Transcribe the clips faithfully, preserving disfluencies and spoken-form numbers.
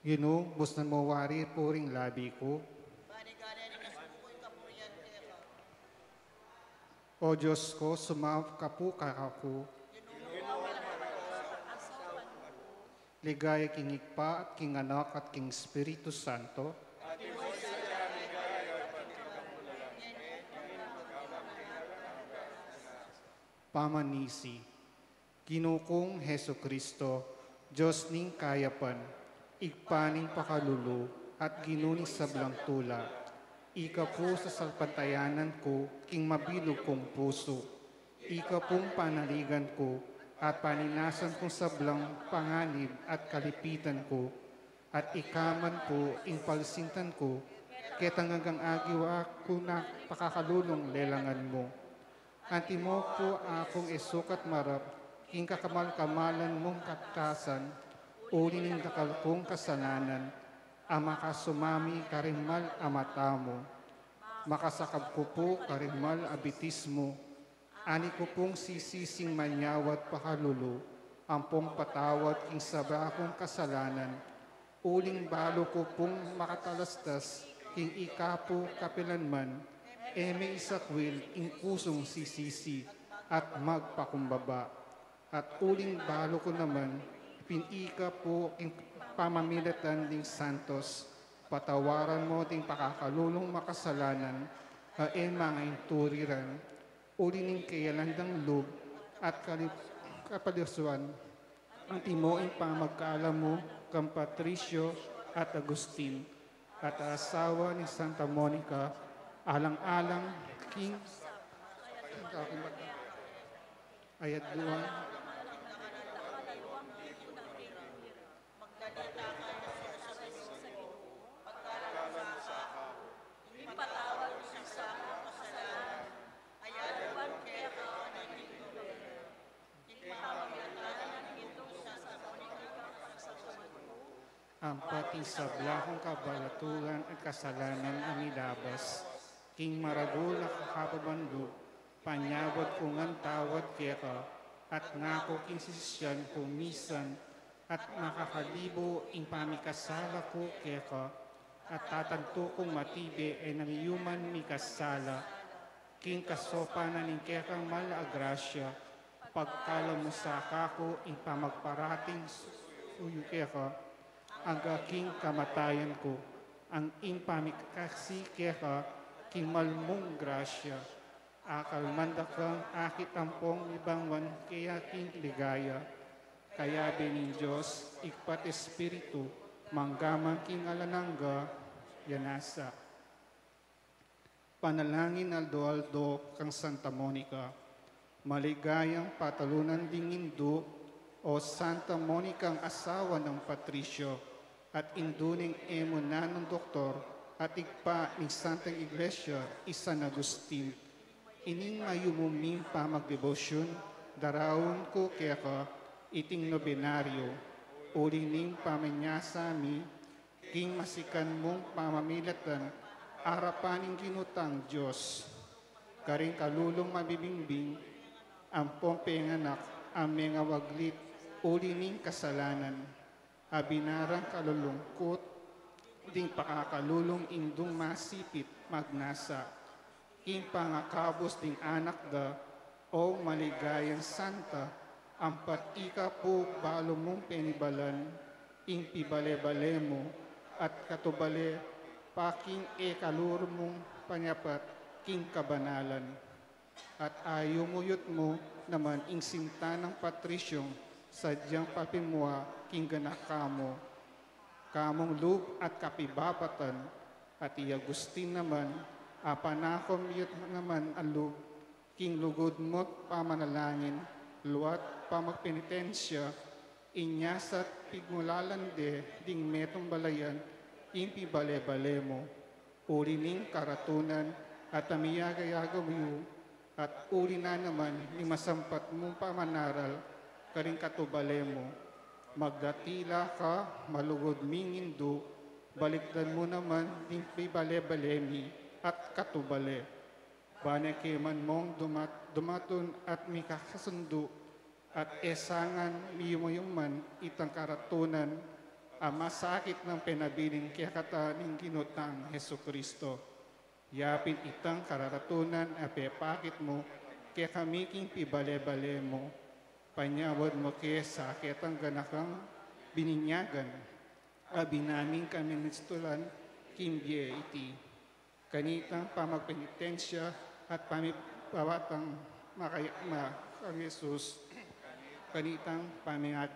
Ginu, busnan mu wari pu ring labi ku. Bani gana ning asubu ku ing kapurian keka. O Dios ku, sumaup ka pu kanaku. Ginu, mawala ka pu king saupan ku. Ligaya king Ibpa, at king Anak, at king Espiritu Santo. Pamanisi. Ginu kung Jesucristo, Dios ning kayapan, Ibpa ning pakalulu, at Ginu ning sablang tula. Ika pu sasalpantayanan ku king mabilug kung pusu. Ika pung panaligan ku, at paninasan kung sablang panganib at kalipitan ku. At ika man pu ing pagsintan ku, ketang anggang agiwa ku na pakakalulung lelangan mu. Antimo pu akung e sukat marap king kakamal-kamalan mung kaptasan, uli ning dakal kung kasalanan, a makasumami karing mal a mata mu. Makasakab ku pu karing mal a bitis mu, ani ku pung sisising manyawad pakalulu, ampong patawad king sabla kung kasalanan, uling balu ku pung makatalastas king ika pu kapilanman, e me isakwil ing pusung sisisi at magpakumbaba. At uling balu ku naman pin ika pu king pamamilatan ding santos, patawaran mu ding pakakalulung makasalanan, a e mangainturiran, uli ning keyalan dang lub at kalip-, kapalisuan. Antimo ing pamagkaalam mu kang Patricio at Agustin, at asawa ning Santa Monica, alang-alang king ayat duan. Ampat ing sabla kung kabalatugan at kasalanan a milabas king maragul a kakababan lub, panyawad ku ngan tawad keka, at ngaku king sisisyan ku misan at makakalibu ing pamikasala ku keka, at tatantu kung matibe e na miyuman mikasala, king kasopanan ning kekang mal a grasya, pagkalam mu sa kaku ing pamagparating suyu keka, angga king kamatayan ku, ang ing pamikasi keka king mal mung grasya, akalman da kang akit ampong mibangwan keya king ligaya, kayabe ning Dios, Ibpa at Espiritu, mangga man king alang angga, ya nasa. Panalangin aldo-aldo kang Santa Monica. Maligayang patalunan ding indu, o Santa Monicang asawa nang Patricio, at indu ning e mu nanung doktor, at ibpa ning Santang Iglesia, i San Agustin. Ining mayumu ming pamagdebosyun, daraun ku keka iting nobenaryo, uli ning pamanyasa mi king masikan mung pamamilatan, arapan ning Ginu tang Dios. Karing kalulung mabibingbing, ampong penganak a mengawaglit uli ning kasalanan, a binarang kalulungkut ding pakakalulung indung masipit magnasa. King pangakabus ding anak da, o maligayang santa, ampat ika pu balu mung penibalan ing pibale-bale mu, at katubale pa king e kalulu mung panyapat king kabanalan. At ayumuyut mu naman ing sinta nang Patrisyong sadyang papimua king ganaka mu, kamung lub at kapibabatan, at i Agustin naman, apanakom yut naman a lub, king lugud mu't pamanalangin, luat pamagpenitensya, inya sa't pigmulalan de ding metung balayan ing pibale-bale mu. Uli ning karatunan at a miyagayaga yu, at uli na naman ning masampat mung pamanaral karing katubale mu. Magdatila ka, malugud ming indu, balikdan mu naman ding pibale-bale mi at katubale. Bane ke man mung dumat-, dumatun at mikakasundu, at e sangan miyumayuman itang karatunan, a masakit nang penabilin kekata ning Ginu tang Jesucristo. Ya pin itang kararatunan a pepakit mu kekami king pibale-bale mu. Panyawad mu ke sa ketang ganakang bininyagan, a bina ming kaminstulan king bie iti. Kanitang pamagpenitensya at pamibawatang makayama kang Jesus, kanitang pamingat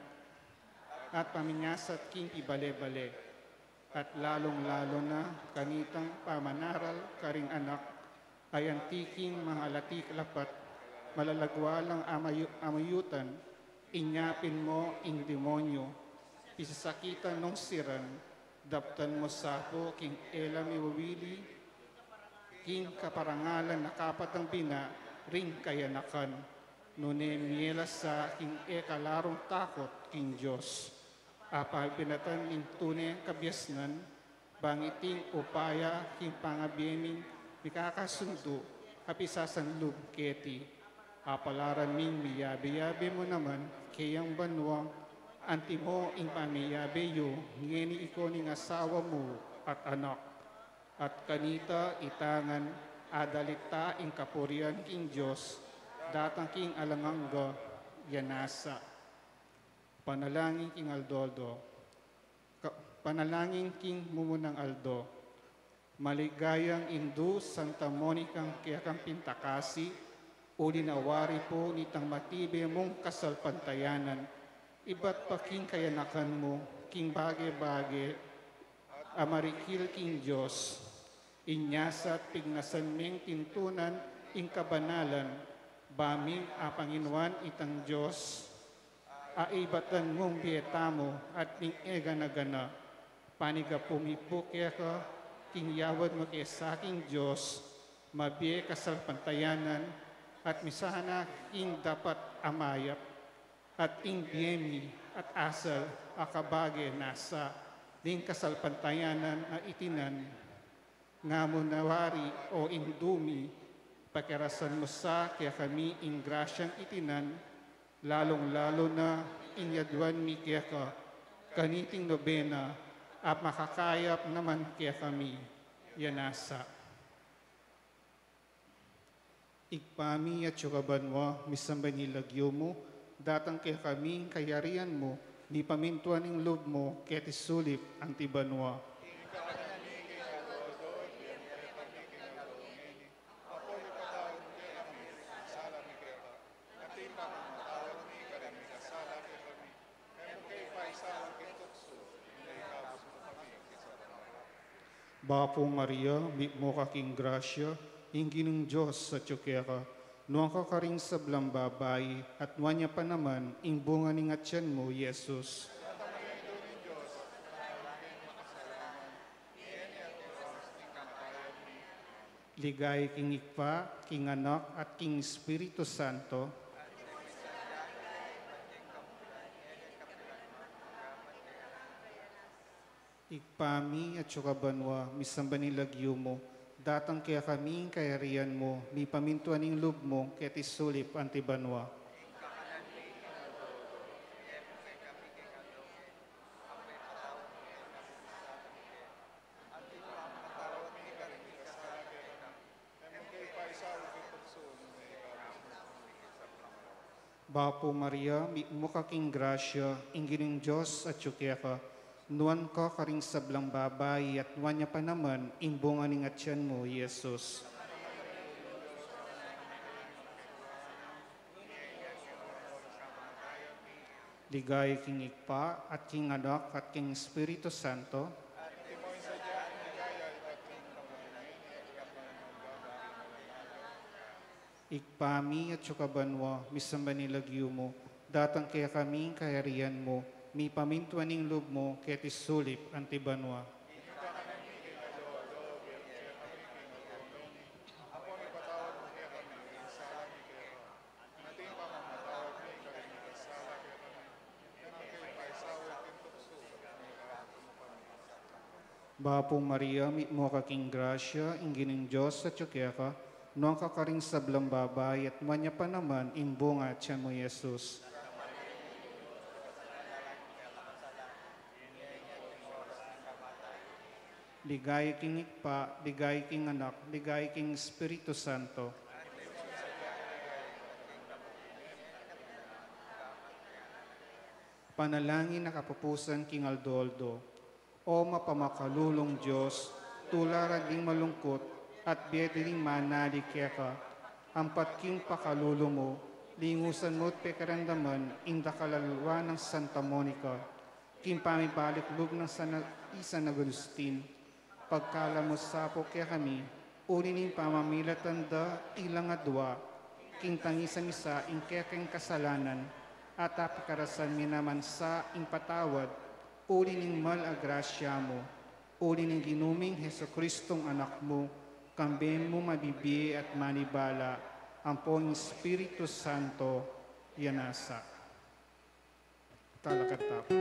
at paminyasat king pibale-bale, at lalung-lalu na kanitang pamanaral karing anak, a anti king mangalati lapat, malalagwa lang amayu-, amayutan, inya pin mu ing demonyu, pisasakitan nung siran, daptan mu sa pu king e la miwawili king kaparangalan a kapatang bina ring kayanakan, nune mie la sa king e kalarung takut king Dios. A pabinatan ning tune kabiasnan, bang iting upaya king pangabie ming mikakasundu a pisasanlub keti. A palaran ming miyabe-yabe mu naman keyang banua, antimo ing pamiyabe yu ngeni iko ning asawa mu at anak. At kanita ita ngan adalita ing kapurian king Dios, datang king alang angga. Ya nasa. Panalangin king aldo-aldo. Ka-, panalangin king mumunang aldo. Maligayang Indu, Santa Monica, kekang pintakasi, uli na wari pu nitang matibe mung kasalpantayanan, ibat pa king kayanakan mu, king bage-bage a marikil king Dios. Inya sa pignasan ming tintunan ing kabanalan, ba ming apanginuan itang Dios, a ibatan mung bie tamu at ning e gana-gana. Panigapu mi pu keka king yawad mu ke sa king Dios, mabie kasalpantayanan, at misana king dapat a mayap, at ing bie mi at asal a kabage nasa ning kasalpantayanan a itinan. Nga mu na wari, o Indu mi, pakirasan mu sa kekami ing grasyang itinan, lalung-lalu na ing yaduan mi keka kaniting nobena, a makakayap naman kekami. Ya nasa. Ibpa mi, atsu ka banua, misamban ing lagyu mu, datang kekami ing kayarian mu, mipamintuan ing lub mu keti sulip anti banua. Bapu Maria, mitmu ka king grasya, ing Ginung Dios atyu keka, nuan ka karing sablang babai, at nuan ya pa naman ing bunga ning atyan mu, Jesus. Ligaya king Ibpa, king Anak, at king Espiritu Santo. Ibpa mi, atsu ka banua, misamban ing lagyu mu, datang kekami ing kayarian mu, mipamintuan ing lub mu, keti sulip anti banua. Bapu Maria, mitmu ka king grasya, ing Ginung Dios atyu keka, nuan ka karing sablang babai, at nuan ya pa naman ing bunga ning atyan mu, Jesus. Ligaya king Ibpa, at king Anak, at king Espiritu Santo. Ibpa mi, atsu ka banua, misamban ing lagyu mu, datang kekami ing kayarian mu, mipamintuan ing lub mu, keti sulip anti banua. Bapu Maria, mitmu ka king grasya, ing Ginung Dios atyu keka, nuan ka karing sablang babai, at nuan ya pa naman ing bunga atyan mu, Jesus. Ligaya king Ibpa, ligaya king Anak, ligaya king Espiritu Santo. Panalangin a kapupusan king aldo-aldo. O mapamakalulung Dios, tula ra ding malungkut at bie da ring manalig keka, ampat king pakalulu mu, lingusan mu't pekiramdaman ing dakal a lalwa nang Santa Monica, king pamibalik lub nang San, i San Agustin, pagkalub mu sa pu kekami, uli ning pamamilatan da ilang adua, king tangisang misa ing kekeng kasalanan, at apikarasan mi naman sa ing patawad, uli ning mal a grasya mu, uli ning Ginu ming Jesucristong Anak mu, kambe mu mabibie at manibala, ampo ing Espiritu Santo, ya nasa. Talakad ta pu.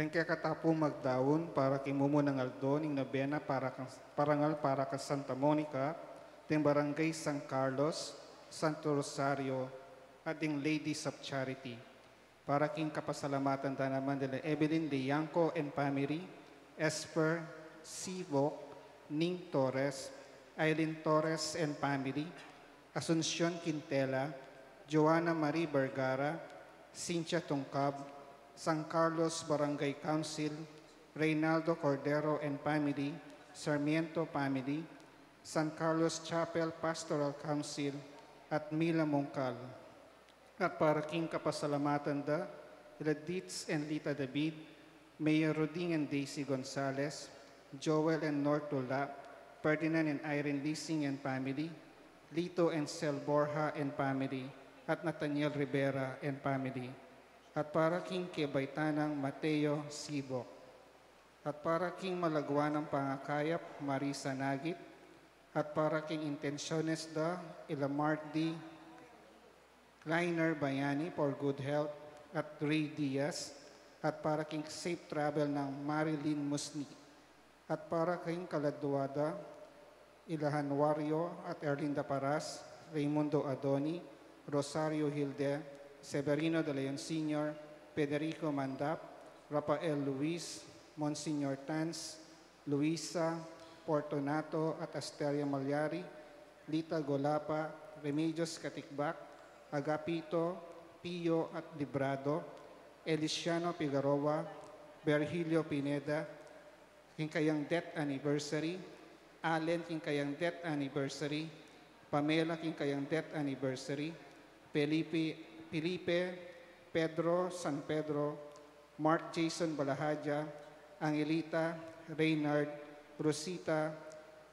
Deng kekatamu pung magdaun para king mumunang aldo ning nobena para kang, parangal para kang Santa Monica, deng Barangay San Carlos, Santo Rosario, at deng Ladies of Charity. Para king kapasalamatan da naman nila Evelyn Lianco and family, Esper Sibok, Ning Torres, Aileen Torres and family, Asuncion Quintela, Joanna Marie Vergara, Cynthia Tungkab, San Carlos Barangay Council, Reynaldo Cordero and family, Sarmiento family, San Carlos Chapel Pastoral Council, at Mila Mungkal. At para king kapasalamatan da, ila Ditz and Lita David, Mayor Roding and Daisy Gonzalez, Joel and Nortula, Ferdinand and Irene Lising and family, Lito and Sel Borja and family, at Nathaniel Rivera and family. At para king kebaytanang Mateo Sibok. At para king malaguanang pangakayap Marisa Nagit. At para king intensyones da ila Mark D. Kleiner Bayani for good health at Ray Diaz, at para king safe travel nang Marilyn Musni, at para king kaladua da ila Januario at Erlinda Paras, Raymundo Adoni, Rosario Hilde, Severino de Leon Senior, Federico Mandap, Rafael Luis, Monsignor Tans, Luisa, Fortunato at Asteria Malyari, Lita Golapa, Remedios Katikbak, Agapito, Pio at Librado, Elisiano Figueroa, Virgilio Pineda, king kayang death anniversary, Allen king kayang death anniversary, Pamela king kayang death anniversary, Felipe, Felipe, Pedro, San Pedro, Mark Jason Balahadia, Angelita, Reynard, Rosita,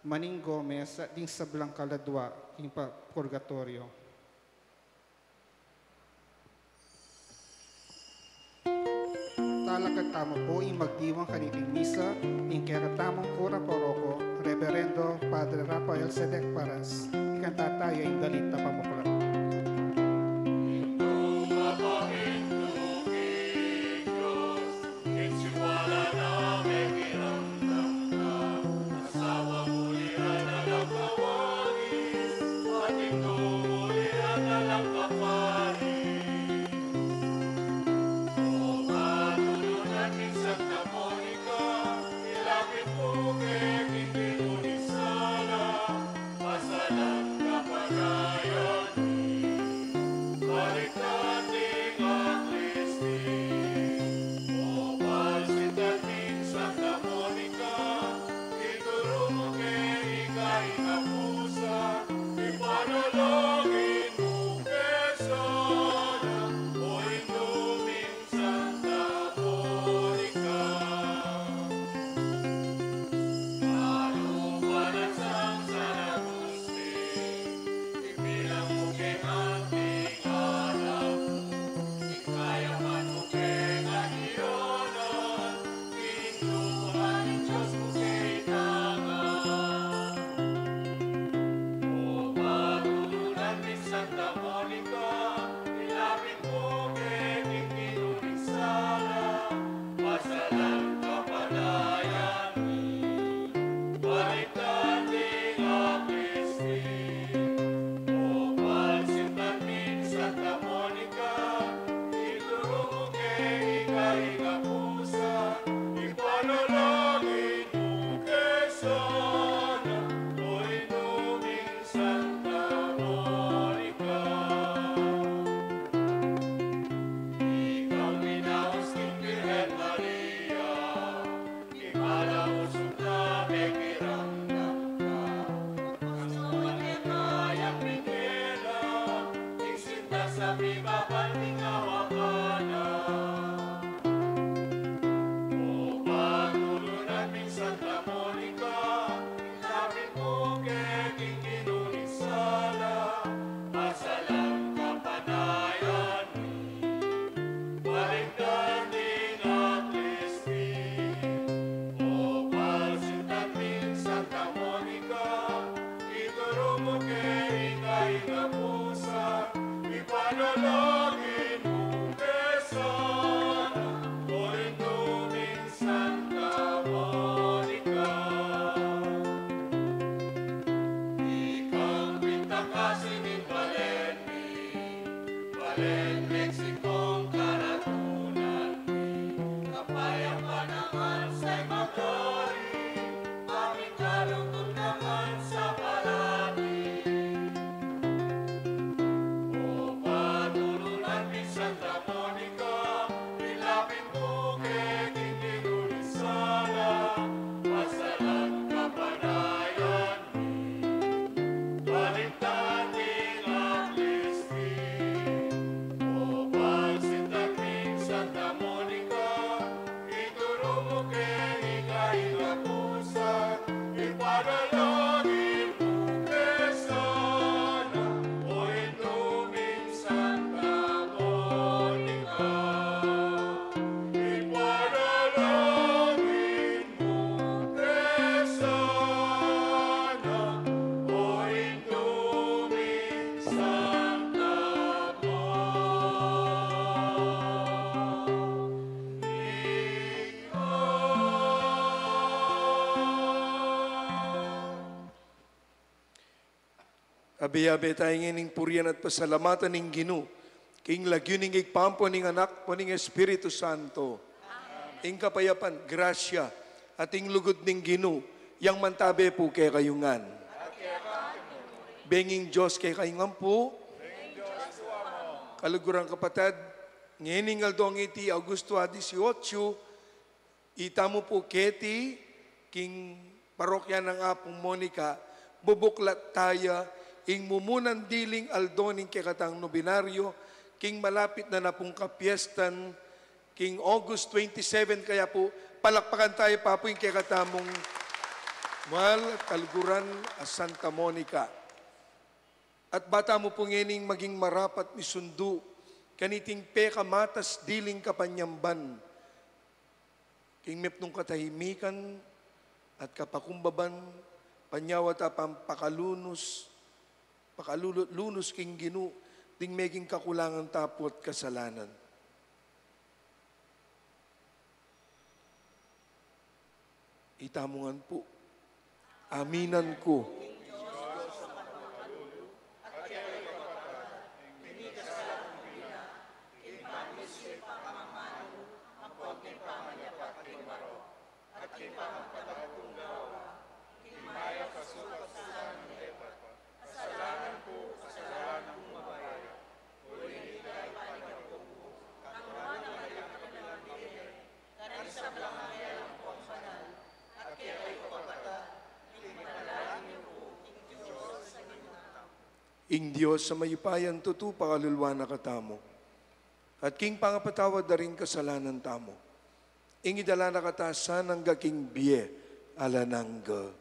Maning Gomez, at ding sablang kaladua king pa-, purgatorio. Talakad tamu pu ing magdiwang kaniting misa, ing kekatamung kura paroko, Reverendo Padre Rafael Sedek Paras, ikanta taya ing dalit a pamuklat. Abe-abe tamu ngening purian at pasalamatan ing Ginu, king lagyu ning Ibpa, ampo ning Anak, ampo ning Espiritu Santo. Ing kapayapan, grasya, at ing lugud ning Ginu, yang mantabe pu kekayu ngan. Benging Dios kekayu ngan pu. Kaluguran kapatad, ngening aldo iti Agosto a dieciocho, itamu pu keti, king parokya nang Apung Monica, bubuklat taya ing mumunan diling aldo ning kekatang nobenaryo, king malapit na na pung kapiestan, king August twenty-seven. Kaya pu, palakpakan taya pa pu ing kekatamung mal at kaluguran a Santa Monica. At ba tamu pu ngening maging marapat misundu kaniting pekamatas diling kapanyamban, king mepnung katahimikan at kapakumbaban, panyawad a pampakalunus, pakalulunus king Ginu, ding meging kakulangan ta pu at kasalanan. Itamu ngan pu. Aminan ku. Ing Dios a mayupayang tutu pakaluluan na katamu. At king pangapatawad da ring kasalanan tamu, ing idala na kata sana angga king bie alang angga.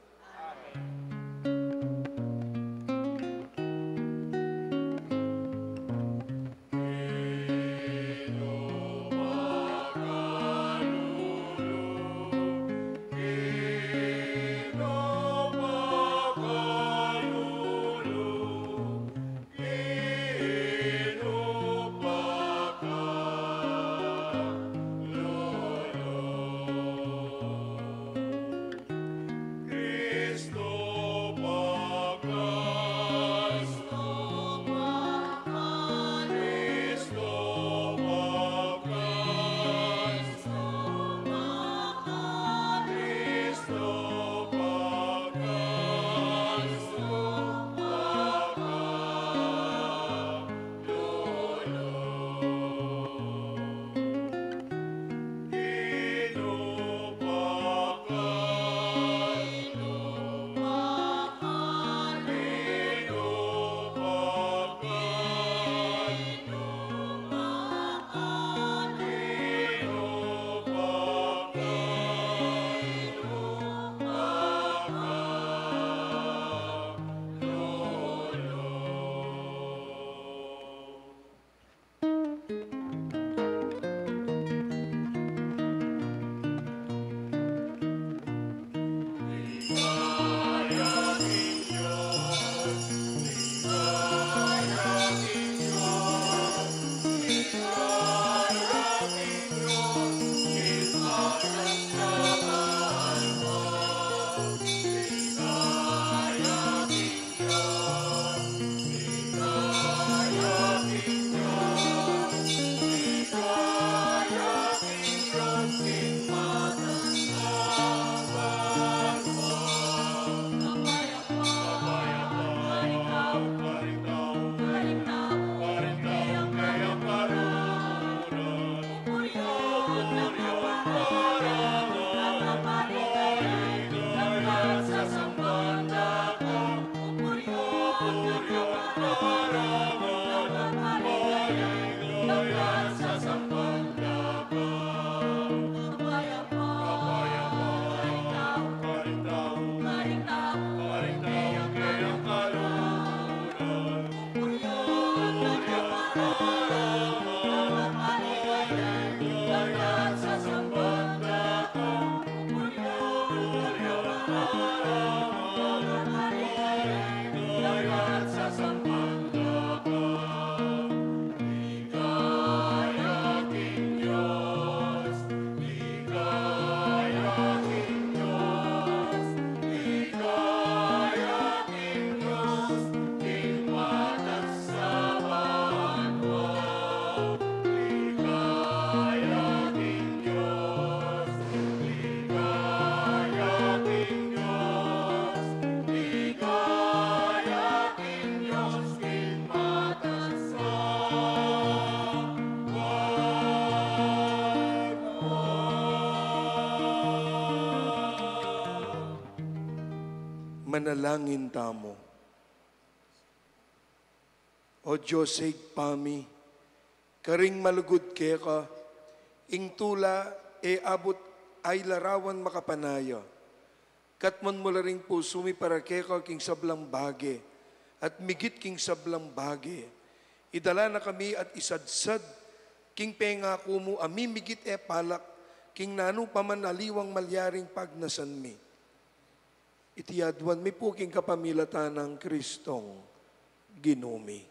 Manalangin tamu. O Dios, Ibpa mi, karing malugud keka, ing tula e abut a larawan makapanaya. Katmuan mu la ring pusu mi para keka king sablang bage, at migit king sablang bage, idala na kami at isadsad king pengaku mu a mimigit e palak king nanu pa man aliwang malyaring pagnasan mi. Iti aduan mi pu king kapamilatan nang Kristong Ginu mi.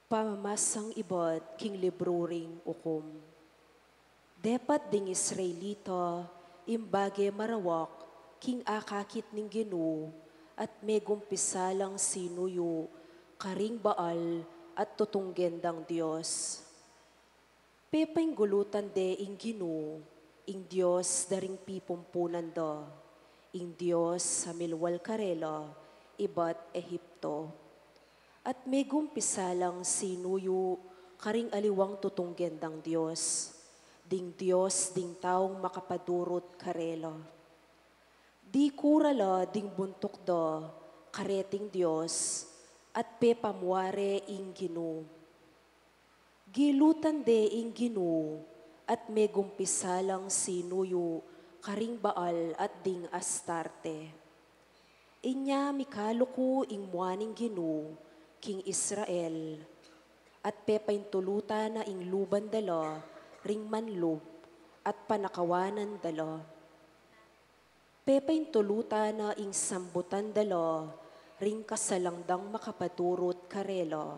Pamamasang ibat king libru ring Ukum. Depat ding Israelita ing bage marawak king akakit ning Ginu, at megumpisa lang sinuyu karing Baal at tutunggen dang dios. Pepainggulutan de ing Ginu, ing Dios da ring pipumpunan da, ing Dios a milwal karela ibat Ehipto. At megumpisa lang sinuyu karing aliwang tutunggen dang dios, ding dios ding taung makapadurut karela. Dikura la ding buntuk da kareting dios, at pepamua re ing Ginu. Gilutan de ing Ginu, at megumpisa lang sinuyu karing Baal at ding Astarte. Inya mikaluku ing mua ning Ginu king Israel, at pepaintulutan na ing luban da la ring manlub, at panakawanan da la. Pepaintulutan na ing sambutan da la ring kasalang dang makapaturut karela,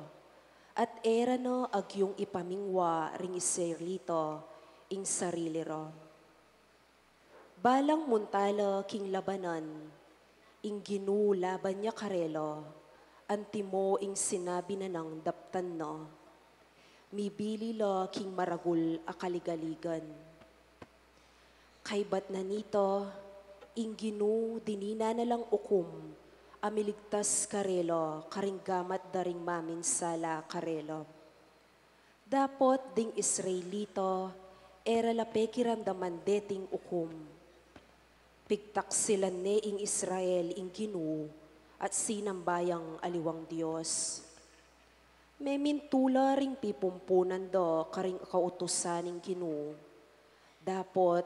at e ra na agyung ipamingwa ring Israelita ing sarili ra. Balang munta la king labanan ing Ginu laban ya karela, antimo ing sinabi na nang daptan na. Mibili la king maragul a kaligaligan. Kaybat na nita, ing Ginu dinina na lang ukum a miligtas karela karing gamat da ring maminsala karela. Dapot ding Israelita e ra la pekiramdaman deting ukum. Pigtaksilan ne ing Israel ing Ginu at sinamba yang aliwang dios. Memintu la ring pipumpunan da karing kautusan ning Ginu. Dapot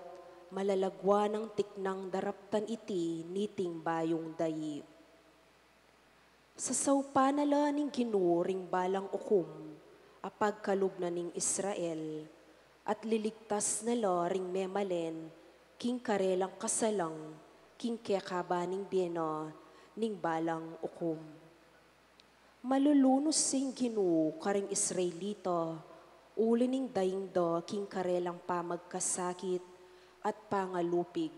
malalagua nang tiknang daraptan iti niting bayung dayi. Sasaupan na la ning Ginu ring balang ukum a pagkalub na ning Israel, at liligtas na la ring memalen king karelang kasalang king kekaba ning bie na ning balang ukum. Malulunus ing Ginu karing Israelita uli ning daing da king karelang pamagkasakit at pangalupig.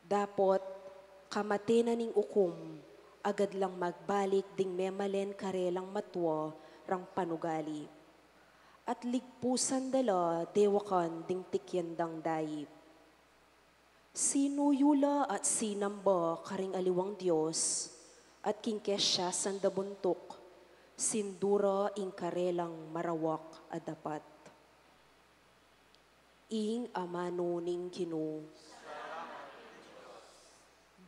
Dapot kamate na ning ukum, agad lang magbalik ding memalen karelang matua rang panugali. At ligpusan da la dewakan ding tikyan dang dayip. Sinuyu la at sinamba karing aliwang dios, at king kesiasan da buntuk, sindu ra ing karelang marawak a dapat. Ing amanu ning Ginu.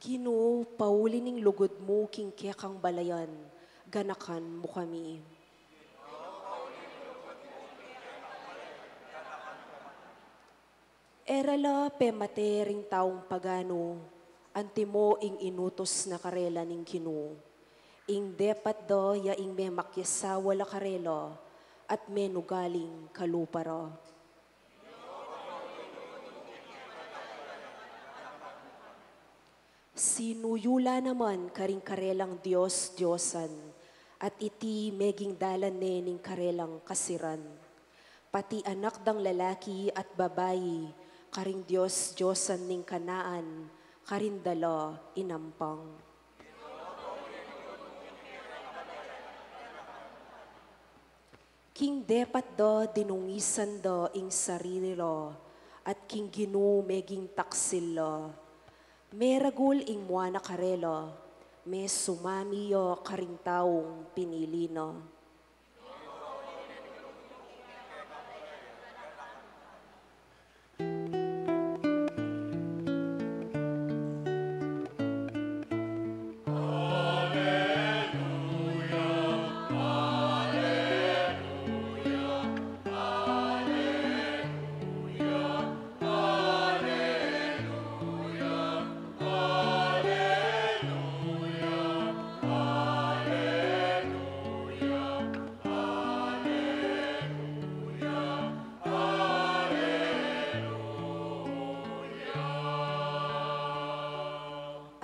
Ginu, pauli ning lugud mu king kekang balayan, ganakan mu kami. E ra la pemate ring taung paganu, antimo ing inutus na karela ning Ginu. Ing depat da ya ing memakiasawa la karela, at menugaling kalupa ra. Sinuyu la naman karing karelang dios-diosan, at iti meging dalan ne ning karelang kasiran. Pati anak dang lalaki at babai, karing dios-diosan ning Kanaan, karin da la inampang. King depat da dinungisan da ing sarili ra, at king Ginu meging taksil la. Meragul ing mua na karela, Mesumami ya karing taung pinili na.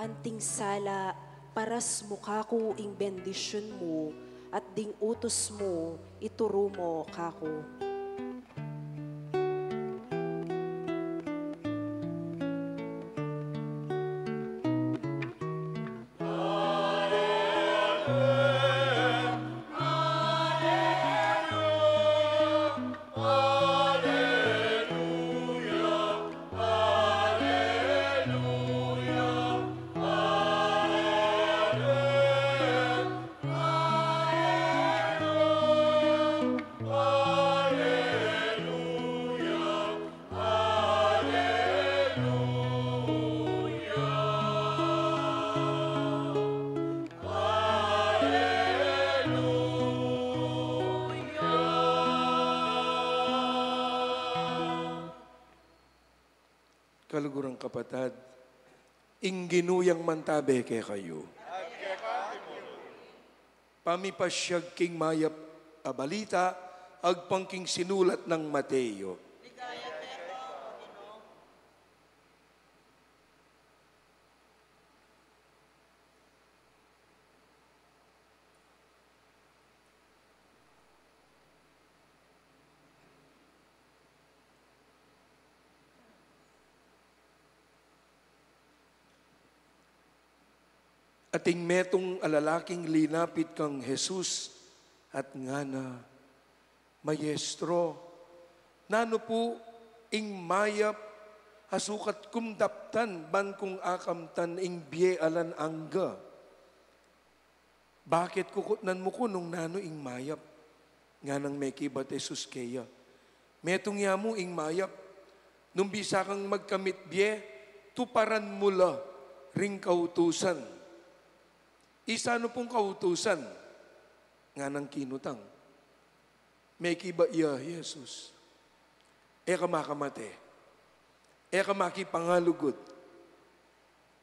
Anting sala, paras mu kaku ing bendisyun mu, at ding utus mu, ituru mu kaku. Kaluguran kapatad, ing Ginu yang mantabe kekayu. Pamipasyag king mayap a balita agpang king sinulat nang Mateo. Ating metung a lalaking linapit kang Jesus at ngana, "Maestro, nanu pu ing mayap a sukat kung daptan ban kung akamtan ing bie alang angga?" "Bakit kukutnan mu ku nung nanu ing mayap?" Nganang mekibat Jesus keya, "Metung ya mu ing mayap. Nung bisa kang magkamit bie, tuparan mu la ring kautusan." "Isanu pung kautusan?" nganang kinutang. Mekibat ya Jesus, "E ka makamate, e ka makipangalugud,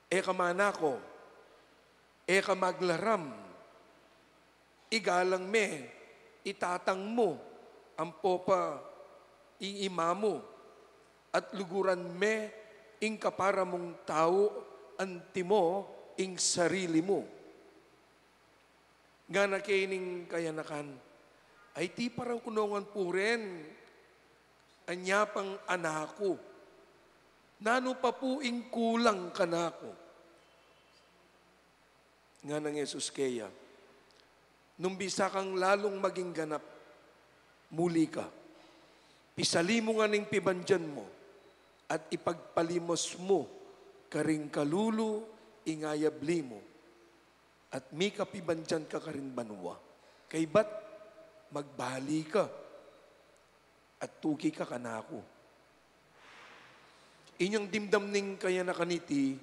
e ka manako, e ka maglaram, igalang me i tatang mu ampo pa i ima mu, at luguran me ing kapara mung tau, antimo ing sarili mu." Ngana ke ning kayanakan, "Ay, tiparan ku no ngan pu ren, anya pang anak ku. Nanu pa pu ing kulang kanaku?" Nganang Jesus keya, "Nung bisa kang lalung maging ganap, muli ka. Pisali mu ngan ing pibandian mu, at ipagpalimos mu karing kalulu ing ayabli mu, at mika pibandian ka karing banua. Kaybat, magbali ka, at tuki ka kanaku." Inyang dimdam ning kayanakan iti,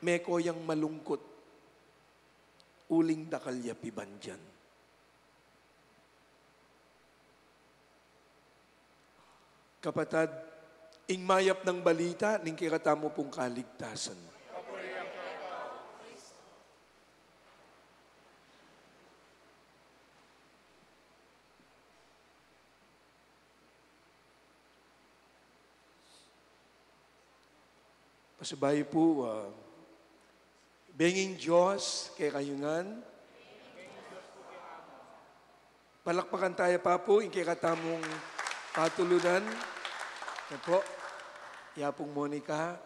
meko yang malungkut, uling dakal ya pibandian. Kapatad, ing mayap nang balita ning kekatamu pung kaligtasan. Pasibayu pu, ah, benging Dios kekayu ngan. Palakpakan taya pa pu ing kekatamung patulunan. Yan pu, Yapung Monica,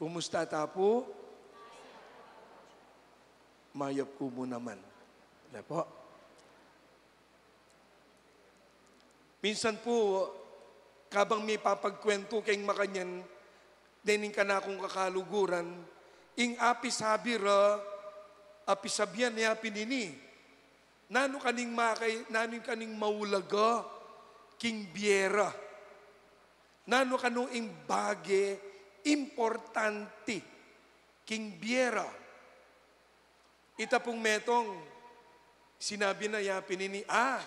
kumusta ta pu? Mayap ku mu naman. Yan pu. Minsan pu, kabang mipapagkwentu keng makanyan, dening kanakung kakaluguran, ing api sabi ra, Apisabian ya pin ini, nanu kaning makai-, nanu kaning maulaga king bie ra? Nanu kanu ing bage importante king bie ra? Ita pung metung, sinabi na ya pin ini, a,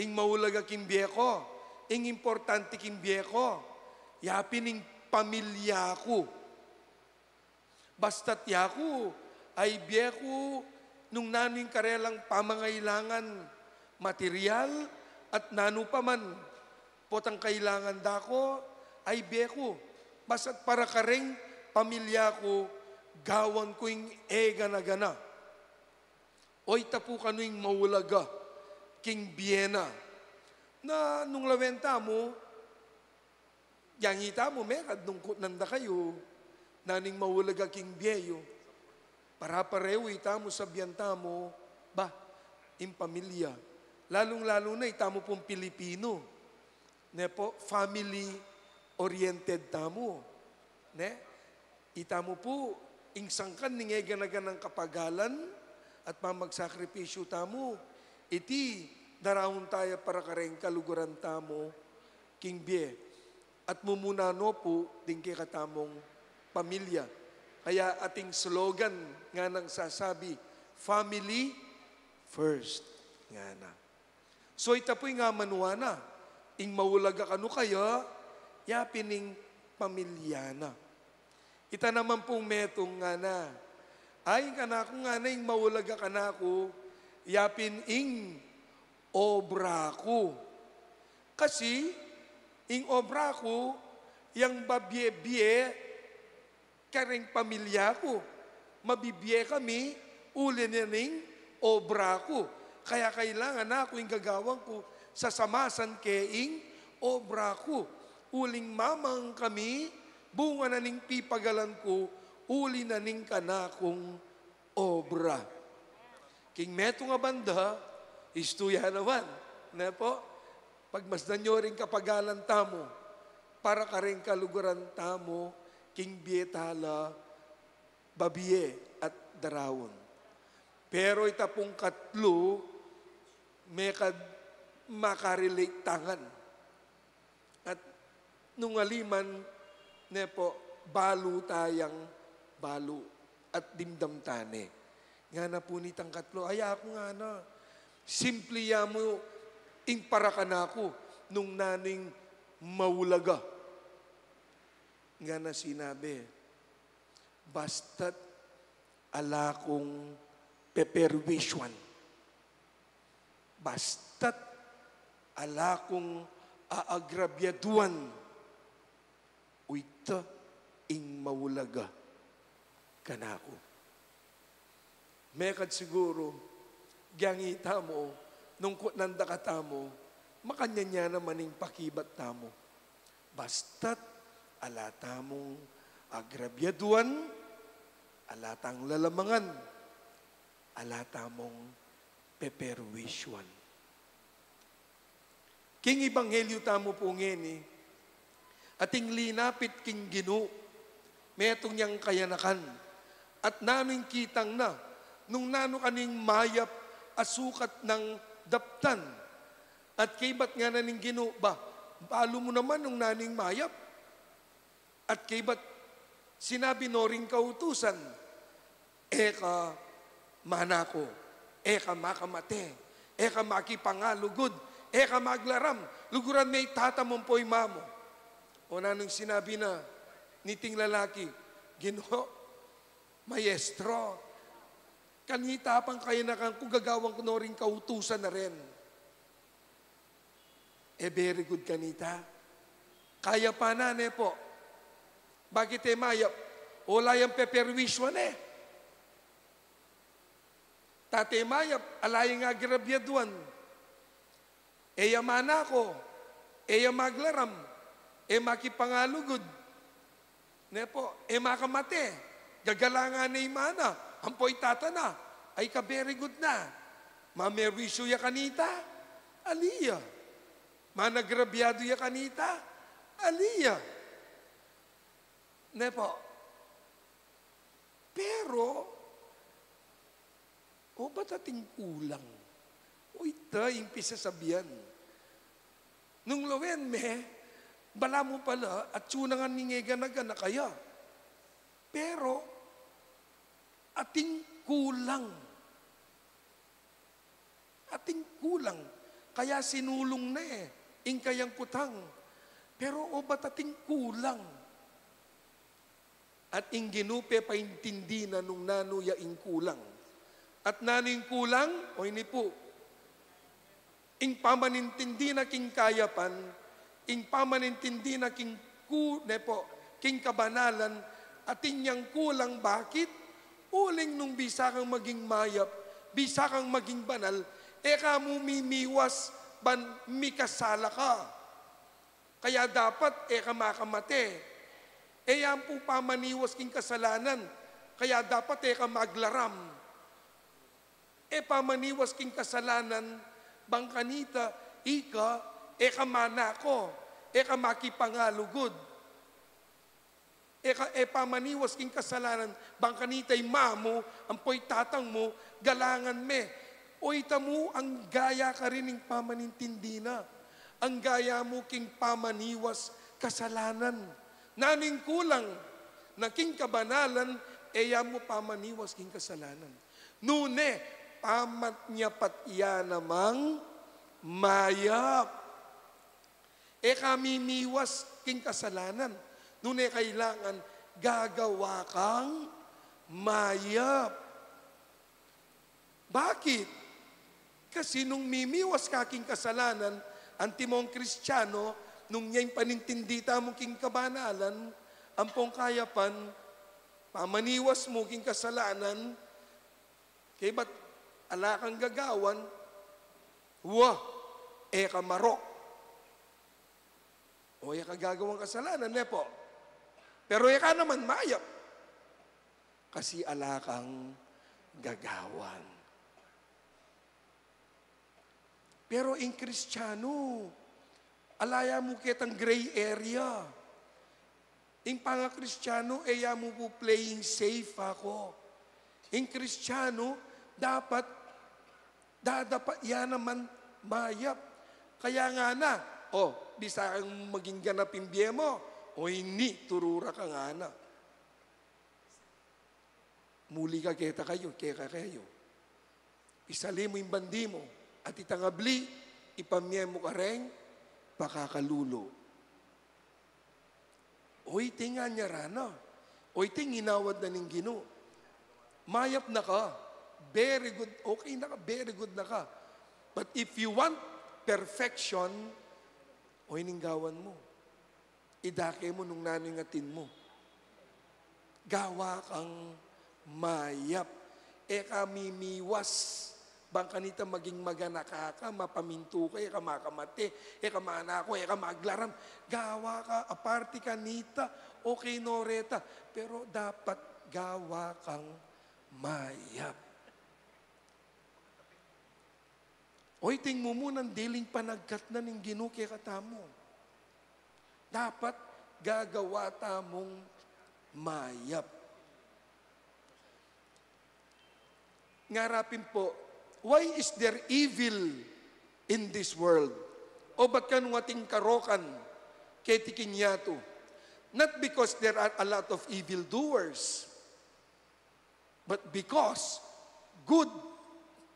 ing maulaga king bie ku, ing importante king bie ku, ya pin ing pamilya ku. Basta't yaku, ay bie ku nung nanu ing karelang pamangailangan material at nanu pa man potang kailangan da ku, ay bie ku. Basta't para kareng pamilya ku, gawan ku ing e gana-gana. O ita pu kanu ing maulaga king bie na. Na nung lawen tamu, yang ita mu, mekad nung kutnan da kayu, nanu ing maulaga king bie yu. Para parehu ita mu, sabian tamu, ba, ing pamilya. Lalung-lalu na ita mu pung Pilipinu. Ne po, family oriented tamu. Ne? Ita mu pu, ing sangkan ning e gana-ganang kapagalan at pamagsakripisyu tamu, iti daraun taya para kareng kaluguran tamu king bie. At mumuna no pu ding kekatamung pamilya. Kaya ating slogan nganang sasabi, "Family first," ngana. So, ita pu ing amanuan na, ing maulaga kanu kaya, ya pin ing pamilya na. Ita naman pung metung ngana, ay, ing kanaku ngana ing maulaga kanaku, ya pin ing obra ku. Kasi, ing obra ku, yang babie-bie, kareng pamilya ku. Mabibie kami, uli na ning obra ku. Kaya kailangan na ku ing gagawan ku, sasamasan ke ing obra ku. Uling mamang kami, bunga na ning pipagalan ku, uli na ning kanakung obra. King metung a banda, istu ya naman. Ne po? Pagmasdan yu ring kapagalan tamu, para kareng kaluguran tamu, king bie tala, babie at daraun. Pero ita pung katlu, mekad makarelate tangan. At nung aliman, ne po, balu tayang balu at dimdam tane. Ngana pu nitang katlu, ay aku ngana, simple ya mu ing para kanaku nung nanu ing maulaga. Ngana sinabi, basta't ala kung peperwisyuan. Basta't ala kung aagrabyadwan, o ita ing maulaga kanaku. Mekad siguru, gyang ita mu, nung kutnan da katamu, makanyan ya naman ing pakibat tamu. Basta't ala tamung agrabyadwan, ala tang lalamangan, ala tamung peperwisyuan. King ebanghelyu tamu pu ngeni, ating linapit king Ginu, metung yang kayanakan, at nanu ing kitang na, nung nanu kaning mayap a sukat nang daptan. At kaybat ngana ning Ginu, ba, balu mu naman nung nanu ing mayap. At kaybat sinabi no ring kautusan, e ka manako, e ka makamate, e ka makipangalugud, e ka maglaram, luguran me i tata mu ampo i mama mu. O nanung sinabi na niting lalaki, Ginu, Maestro, kanita pang kayanakan ku, gagawan ku no ring kautusan a ren. E very good kanita. Kaya pa na, ne po. Bakit e mayap? Ala yang peperwisyuan e. Tate mayap, ala yang agrabyadwan. E ya manako, e ya maglaram, e makipangalugud. Ne po, e makamate, gagalangan ne i mana, ampo i tata na, ay ka very good na. Mamerwisyu ya kanita, ali ya. Managrabyadu ya kanita, ali ya. Ne po. Pero, O ba't ating kulang? O ita ing pisasabian. Nung lawen me, balamu pala, atyu na ngan ing e gana-gana kaya. Pero, ating kulang. Ating kulang. Kaya sinulung na e, ing kayang kutang. Pero, o ba't ating kulang? At ing Ginu pepaintindi na nung nanu ya ing kulang. At nanu ing kulang? O ini pu. Ing pamanintindi na king kayapan, ing pamanintindi na king ku-, ne pu, king kabanalan, atin yang kulang. Bakit? Uling nung bisa kang maging mayap, bisa kang maging banal, e ka mu mimiwas ban mikasala ka. Kaya dapat e ka makamate. E yan pu pamaniwas king kasalanan. Kaya dapat e ka maglaram. E pamaniwas king kasalanan, bang kanita, ika, e ka manako, e ka makipangalugud. E ka, e pamaniwas king kasalanan, bang kanita i mamu, ampo i tatang mu, galangan me. O ita mu, anggaya karin ing pamanintindi na. Anggaya mu king pamaniwas kasalanan. Nanu ing kulang? Na king kabanalan, e ya mu pamaniwas king kasalanan. Nune, pamanyapat ya namang mayap. E ka mimiwas king kasalanan. Nune kailangan gagawa kang mayap. Bakit? Kasi nung mimiwas ka king kasalanan, antimong Kristiano, nung ya ing panintindi tamu king kabanalan, ampong kayapan, pamaniwas mu king kasalanan, kaybat ala kang gagawan, wa, e ka marok. O, e ka gagawang kasalanan, ne pu? Pero e ka naman mayap. Kasi ala kang gagawan. Pero ing Kristiano, ala ya mu ketang gray area. Ing pangakristiano, e ya mu pu playing safe aku. Ing Kristiano, dapat, dadapat ya naman mayap. Kaya ngana, o, bisa kang maging ganap ing bie mu, o ini, turu ra ka ngana. Muli ka keta kayu, keka kayu. Isali mu ing bandi mu, at itang abli, ipamie mu kareng pakakalulu. O iti ing anyara na. O iti ing inawad na ning Ginu. Mayap na ka. Very good. Okay na ka. Very good na ka. But if you want perfection, o ining gawan mu. Idake mu nung nanu ing atin mu. Gawa kang mayap. E ka mimiwas. Bang kanita maging maganaka ka, mapamintu ka, e ka makamate, e ka manako, e ka maglaram. Gawa ka, aparte kanita, okay no reta. Pero dapat gawa kang mayap. O, iting mumunan diling panagkat na ning Ginu kekatamu. Dapat gagawa tamung mayap. Ngara pin pu, why is there evil in this world? O ba't kanu ating karokan keti king yatu? Not because there are a lot of evil doers, but because good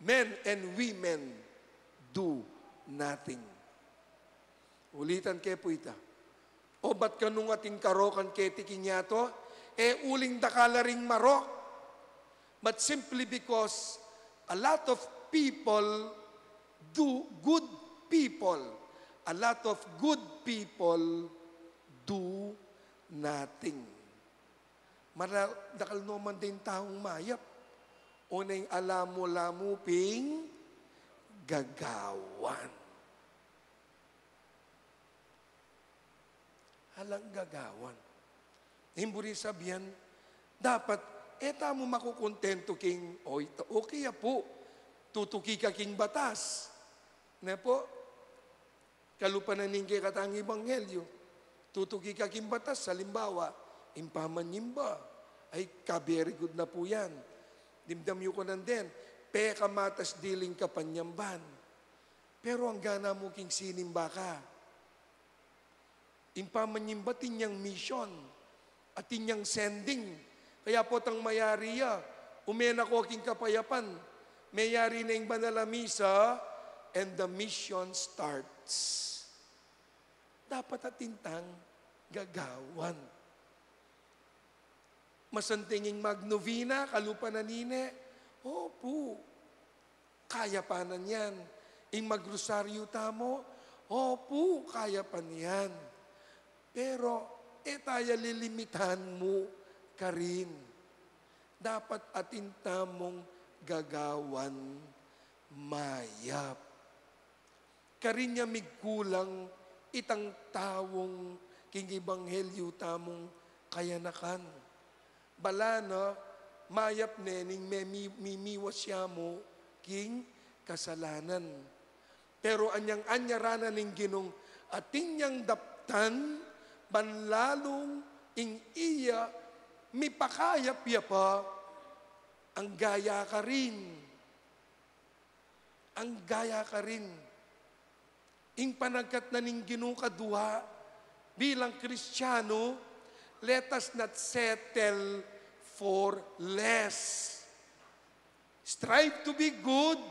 men and women do nothing. Ulitan ke pu ita. O ba't kanu ating karokan keti king yatu? E uling dakal la ring marok. But simply because a lot of people do, good people, a lot of good people do nothing. Mara-, dakal no man ding taung mayap, o neng ala mu la mu pin gagawan. Alang gagawan. Ing buri sabian, dapat e tamu makukontentu king, o, ita, okay ya pu, tutuki ka king batas. Ne pu? Kalupa na ning kekatang ebanghelyu. Tutuki ka king batas, halimbawa, ing pamanyimba. Ay, ka very good na pu yan. Dimdam yu ko nandin. pekamatas diling kapanyamban. Pero angga na mu king sinimba ka. Ing pamanyimba atin yang mission, atin yang sending. Kaya potang mayari ya, ume na ko king kapayapan, meyari na ing banal a misa, and the mission starts. Dapat atin tang gagawan. Masanting ing magnovena, kalupa na nine? Opu. Kaya pa na niyan. Ing magrosaryo tamu? Opu, kaya pa niyan. Pero, e ta ya lilimitan mu karin. Dapat atin tamung gagawan mayap. Karin ya migkulang itang taung king ebanghelyu tamung kayanakan. Bala na, mayap ne ning memi-, mimiwas ya mu king kasalanan. Pero anyang anyara na ning Ginung atin yang daptan, ban lalung ing iya mipakayap ya pa, angga ya karin. Angga ya karin. Ing panagkat na ning Ginu kadua, bilang Kristiano, let us not settle for less. Strive to be good,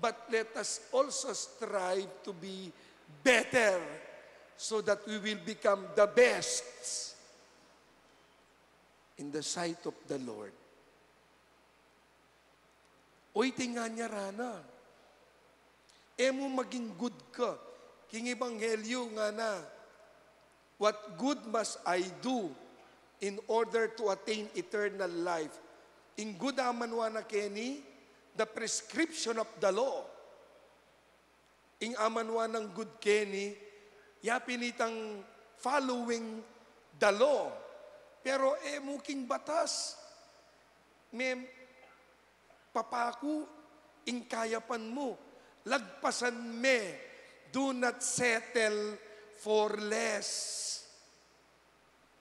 but let us also strive to be better so that we will become the best in the sight of the Lord. O, iti nga niya rana. E mu maging good ka. King ebanghelyu ngana, "What good must I do in order to attain eternal life?" Ing good amanwa na keni, the prescription of the law. Ing amanwa nang good keni, ya pin itang following the law. Pero e mu king batas, me papaku ing kayapan mu, lagpasan me, do not settle for less.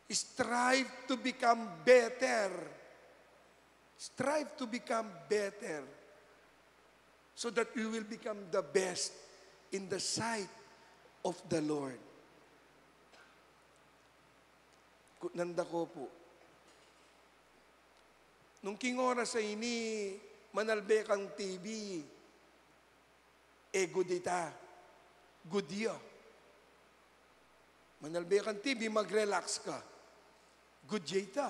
Strive to become better. Strive to become better so that we will become the best in the sight of the Lord. Kutnan da ko pu. Nung king oras a ini, manalbe kang T V, e good ita. Good ya. Manalbe kang T V, mag-relax ka. Good ya ita.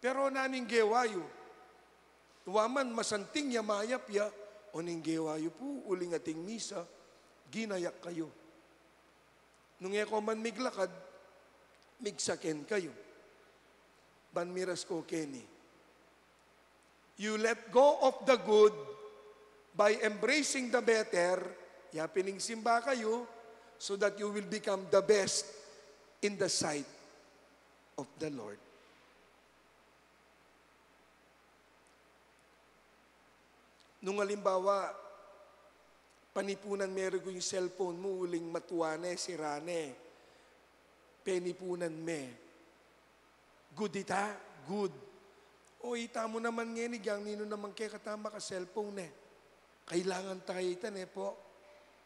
Pero naning gewa yu? Wa man, masanting ya, mayap ya. O ning gewa yu pu, uling ating misa, ginayak kayu. Nung e ko man miglakad, migsaken kayu. Ban miras ko keni. You let go of the good by embracing the better, ya pin ing simba kayu, so that you will become the best in the sight of the Lord. Nung alimbawa, panipunan me rugya ing cellphone mu, uling matua ne, sira ne, penipunan me. Good ita? Good. O, ita mu naman ngeni, geng ninu naman kekata maka-cellphone, e. Kailangan ta ita, ne pu?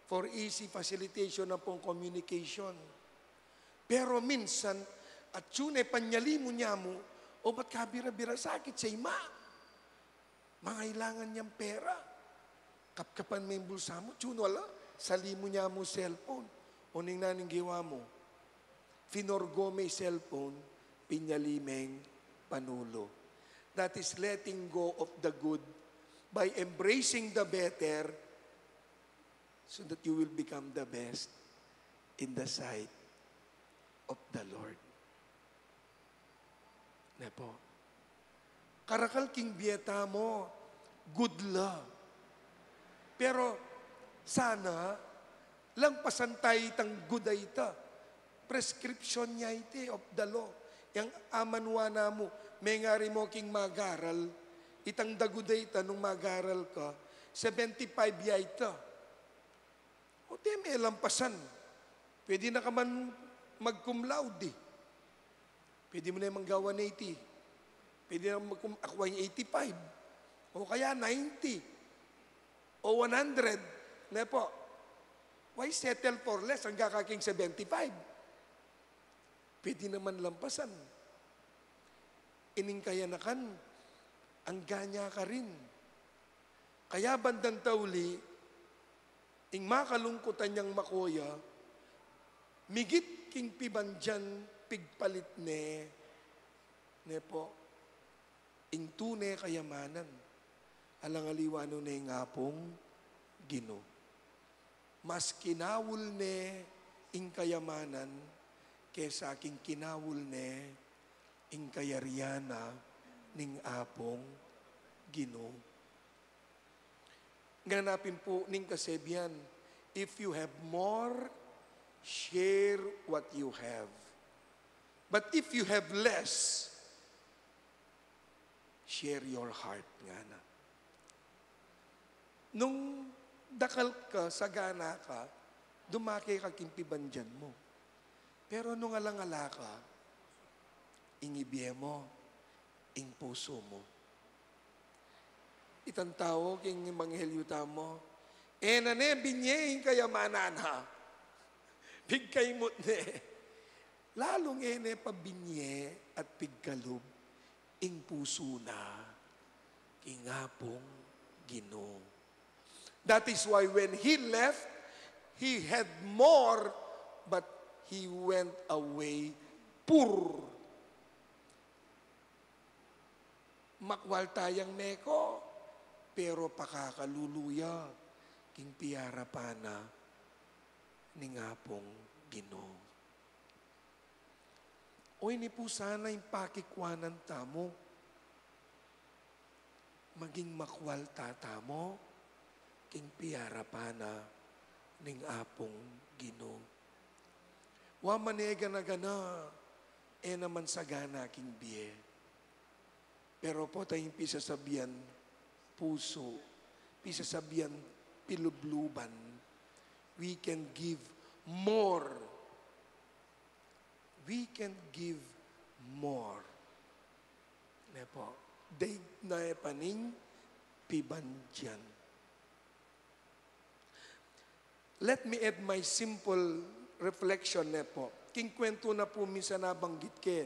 For easy facilitation na pung communication. Pero minsan, atyu ne panyalimu ne mu, obat kabira-bira, sakit sa ima. Mangailangan yang pera. Kapkapan me ing bulsa mu, atyu ne ala, salimu ne mu cellphone. O ning naning gewa mu? Finorgo me ing cellphone, pinyali meng panulu. That is letting go of the good by embracing the better, so that you will become the best in the sight of the Lord. Ne pu? Karakal king bie tamu, good la. Pero sana, lagpasan ta itang good a ita. Prescription ya ita, e, of the law. Yang amanwa na mu, mengari mu king mag-aral, itang daguda ita nung mag-aral ka, seventy-five ya ita. O, e me lagpasan. Pwede na ka man mag-cum laude. Pwede mu ne mangga one eighty. Pwede na mag-cum, akwa ing eighty-five. O kaya ninety, o one hundred, ne po? Why settle for less? Angga ka king seventy-five. Pwede naman lampasan. Ining kayanakan, angga na karin. Kaya bandang tauli, ing makalungkutan yang makoya, migit king pibandian pigpalit ne, ne po, ing tune kayamanan, alang aliwa nu ne ing Apung Ginu. Mas kinaul ne ing kayamanan kesa king kinaul ne ing kayarian na ning Apung Ginu. Ngana pin pu ning kasebian, "If you have more, share what you have. But if you have less, share your heart," ngana. Nung dakal ka, sagana ka, dumake ka king pibandian mu. Pero nung alang-ala ka, ing ibie mu, ing pusu mu. Itang tau king ebanghelyu tamu, e na ne binie ing kayamanan na. Pigkaimut ne. Lalung e ne pa binie at pigkalub ing pusu na king Apung Ginu. That is why when he left, he had more, but he went away poor. Makwalta yang meko, pero pakakalulu ya king piarapan na ning Apung Ginu. O ini pu sana ing pakikwanan tamu, maging makwalta tamu king piarapan na ning Apung Ginu. Wa man e gana-gana, e naman sagana king bie. Pero pota ing pisasabian pusu, pisasabian pilubluban, we can give more. We can give more. Ne po? Daig na e pa ning pibandian. Let me add my simple reflection, ne po. King kwentu na pu minsan nabanggit ke,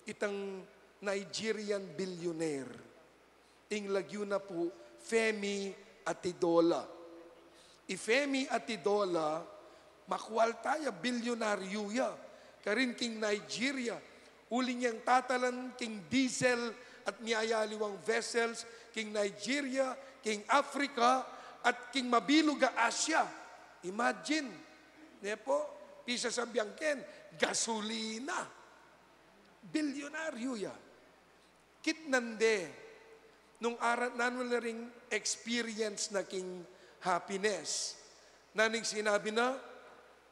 itang Nigerian billionaire. Ing lagyu na pu, Femi Atidola. I Femi Atidola, makwalta ya, bilyonaryu ya. Karin king Nigeria, uling yang tatalan king diesel at miyayaliwang vessels king Nigeria, king Africa, at king mabilug a Asia. Imagine, ne po, pisasabian ken, gasolina. Bilyonaryu ya. Kitnan de, nung arat nanu la ring experience na king happiness. Nanu ing sinabi na,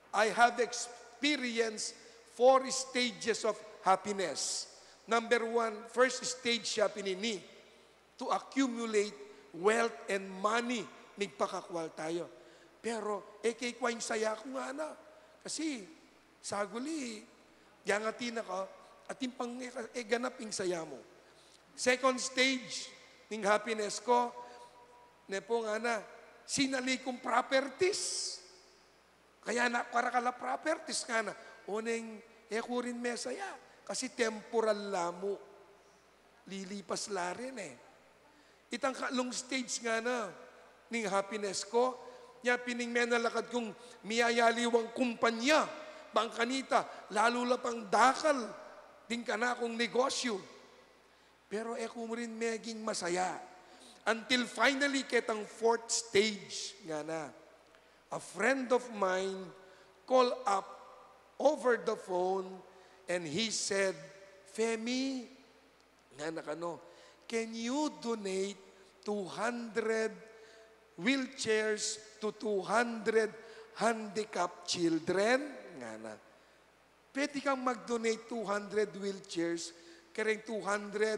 "I have experienced four stages of happiness." Number one, first stage ya pin ini, to accumulate wealth and money, migpakakwalta ya. Pero, e ke kwa ing saya ku ngana. Kasi, saguli, yang atin na ka, atin pang e, e ganap ing saya mu. Second stage ning happiness ku, ne po ngana, sinali kung properties. Kaya na, para kala properties ngana. O neng, e ku rin mesaya, kasi temporal la mu. Lilipas la rin e. Itang kalung stage ngana ning happiness ku, nya pin ing menalakad kung miyayaliwang kumpanya, bang kanita, lalu la pang dakal ding kanakung negosyu. Pero e ku rin meging masaya. Until finally, ketang fourth stage ngana. A friend of mine called up over the phone and he said, "Femi," ngana kanu, "can you donate two hundred wheelchairs to two hundred handicapped children?" Ngana. Pwede kang mag-donate two hundred wheelchairs kareng two hundred,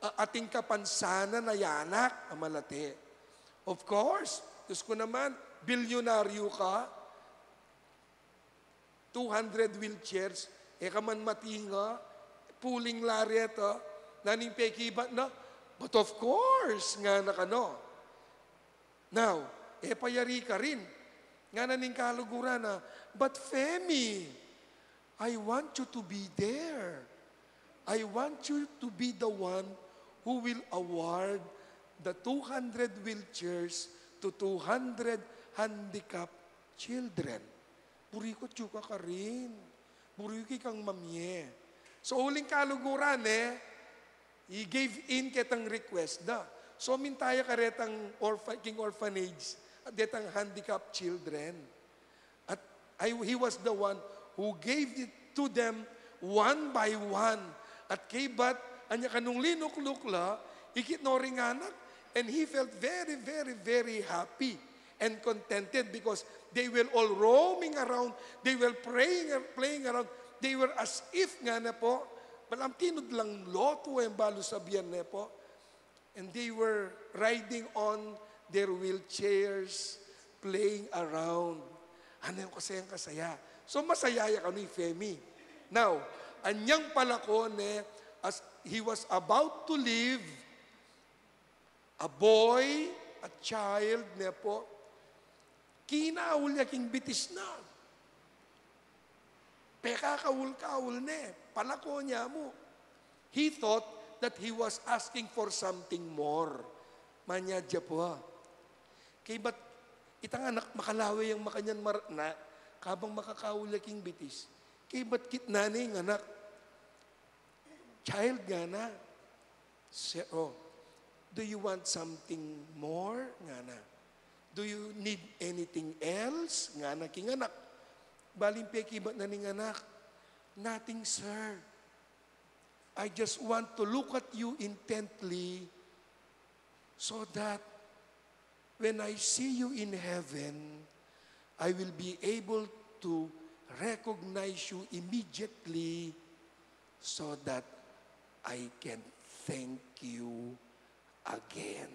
ah, ating kapansanan a anak a malate. Of course, Diyos ko naman, bilyonaryo ka, two hundred wheelchairs, e ka man matinga, puling la reta, nanu ing pekibat na, But of course, ngana kanu. Now, e pa yari karin. Ngana ning kaluguran na, "But Femi, I want you to be there. I want you to be the one who will award the two hundred wheelchairs to two hundred handicapped children." Buri ku atyu ka karin. Buri ku ikang mamie. So, uling kaluguran, e, he gave in ketang request na. So, minta ya karetang orpha-, king orphanage, at detang handicapped children. At I, he was the one who gave it to them one by one. At kaybat, anya kanung linukluk la, ikit no ring anak, and he felt very, very, very happy and contented because they were all roaming around, they were praying and playing around, they were as if ngana po, balang tinud lang lotu e balu sabian ne po. And they were riding on their wheelchairs, playing around. Anu, kasayang kasaya. So, masaya ya kanu i Femi. Now, anyang palako ne, as he was about to leave, a boy, a child ne po, kinaul ya king bitis na. Pekakaul-kaul ne, palako ne mu. He thought that he was asking for something more. Manyadya po, a. Kaybat itang anak makalawe yang makanyan maratna, kabang makakaul ya king bitis. Kaybat kitnan ne ing anak. Child, ngana. Se-, oh, "Do you want something more?" ngana. "Do you need anything else?" ngana king anak. Baling pekibat na ning anak, "Nothing, sir. I just want to look at you intently so that when I see you in heaven, I will be able to recognize you immediately so that I can thank you again."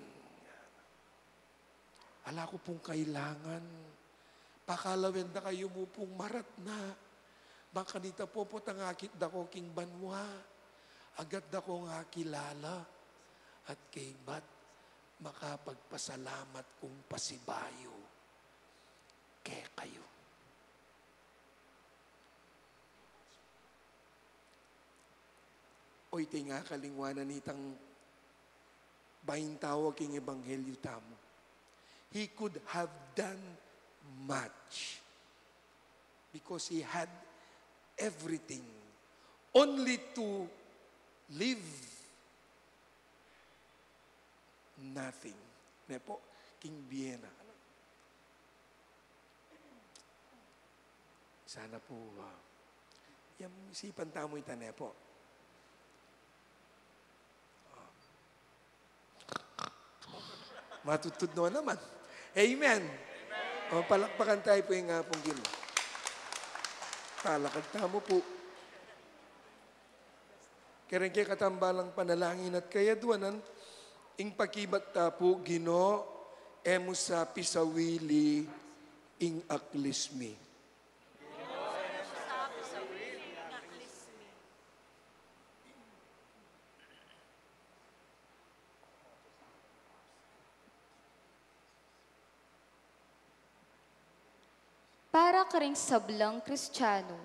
Ala ku pung kailangan. Pakalawen da kayu mu pung maratna. Bang kanita po potang akit da ko king banua, agad da kong akilala. At kaybat makapagpasalamat kung pasibayu kekayu. O, iti nga kalingwanan nitang baintawag king ebanghelyu tamu. He could have done much because he had everything. Only to leave nothing. Ne po, king bie na. Sana po, ah, yang isipan tamu ita, ne po. Ah. Matudtud no naman. Amen. O, palakpakan tamu pu ing Apung Ginu. Talakad tamu pu. Kareng kekatambalang panalangin at kayadwanan, ing pakibat ta pu, Ginu, e mu sa pisawili ing aklis mi. Para karing sablang Kristiano,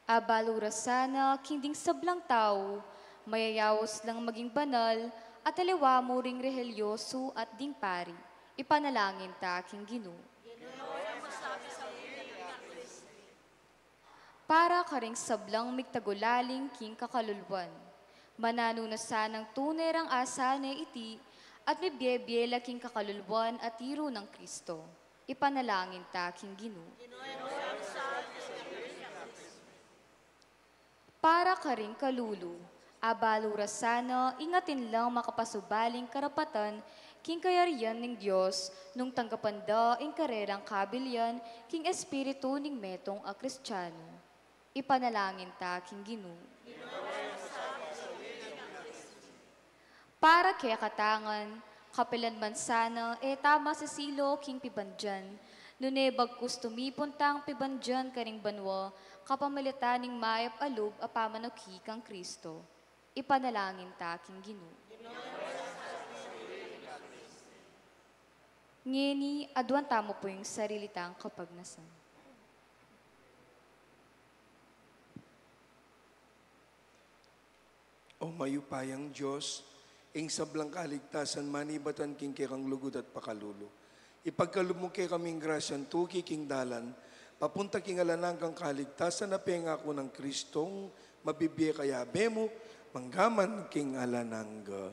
abalu ra sana king ding sablang tau, mayayaus lang maging banal, at aliwa mu ring rehelyosu at ding pari, ipanalangin ta king Ginu. Para karing sablang migtagulaling king kakaluluan. Mananu na sanang tune rang asa ne iti, at mibie-bie la king kakaluluan a tiru nang Kristo. Ipanalangin ta king Ginu. Para karing kalulu, abalu ra sana ing atin lang makapasubaling karapatan king kayarian ning Dios nung tanggapan da ing karerang kabilian king espiritu ning metung a Kristiano. Ipanalangin ta king Ginu. Para kekatang ngan, kapilan man sana e ta masisilu king pibandian, nune bagkus tumipun tang pibandian karing banua kapamilatan ning mayap a lub a pamanuki kang Kristo. Ipanalangin ta king Ginu. Ngeni, aduan tamu pu ing sarili tang kapagnasan. O mayupayang Dios, ing sablang kaligtasan manibatan king kekang lugud at pakalulu. Ipagkalub mu kekaming grasya antuki king dalan papunta king alang anggang kaligtasan a pengaku nang Kristong mabibie kayabe mu, manggaman king alang angga.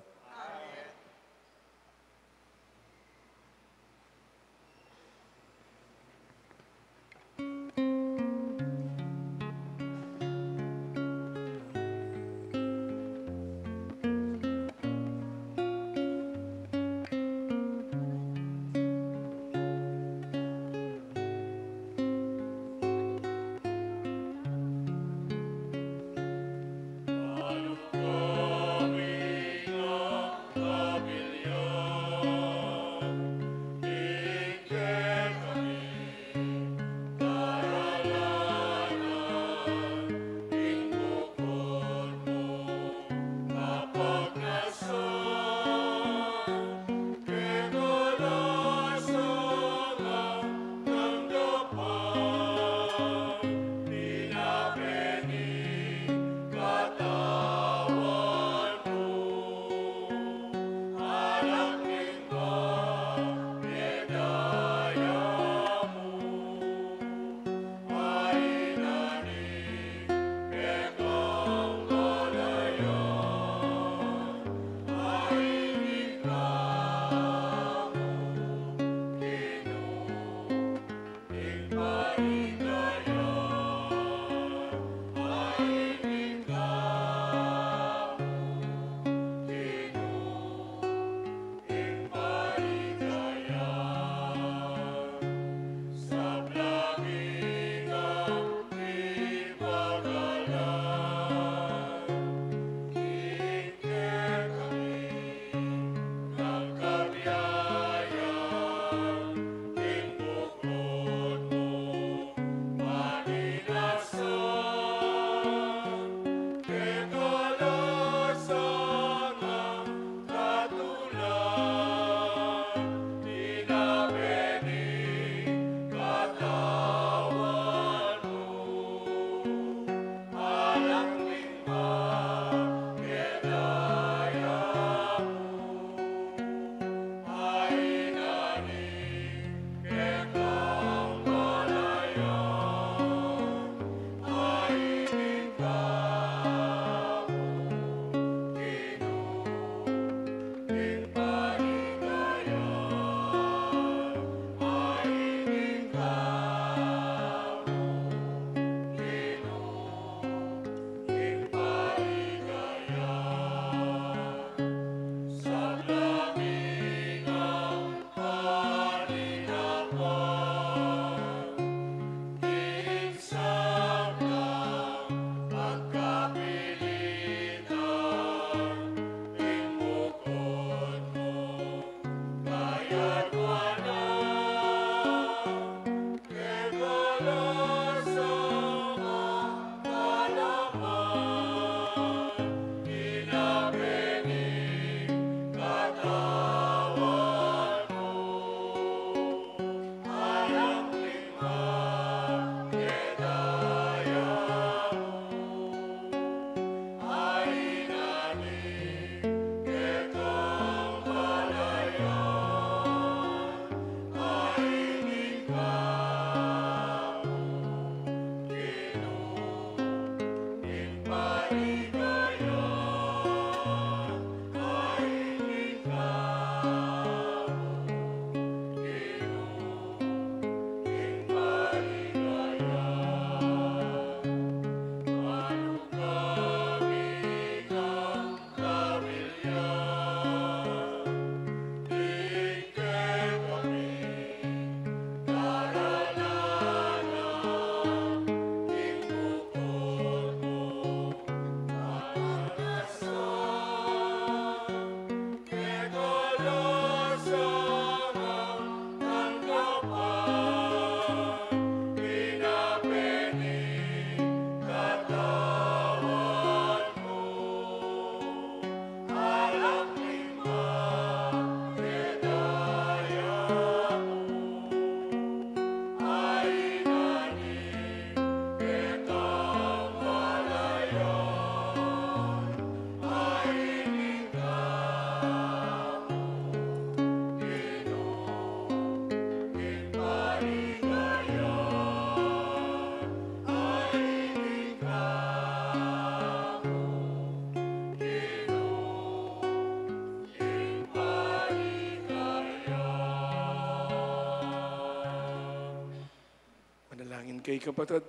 Kay kapatad,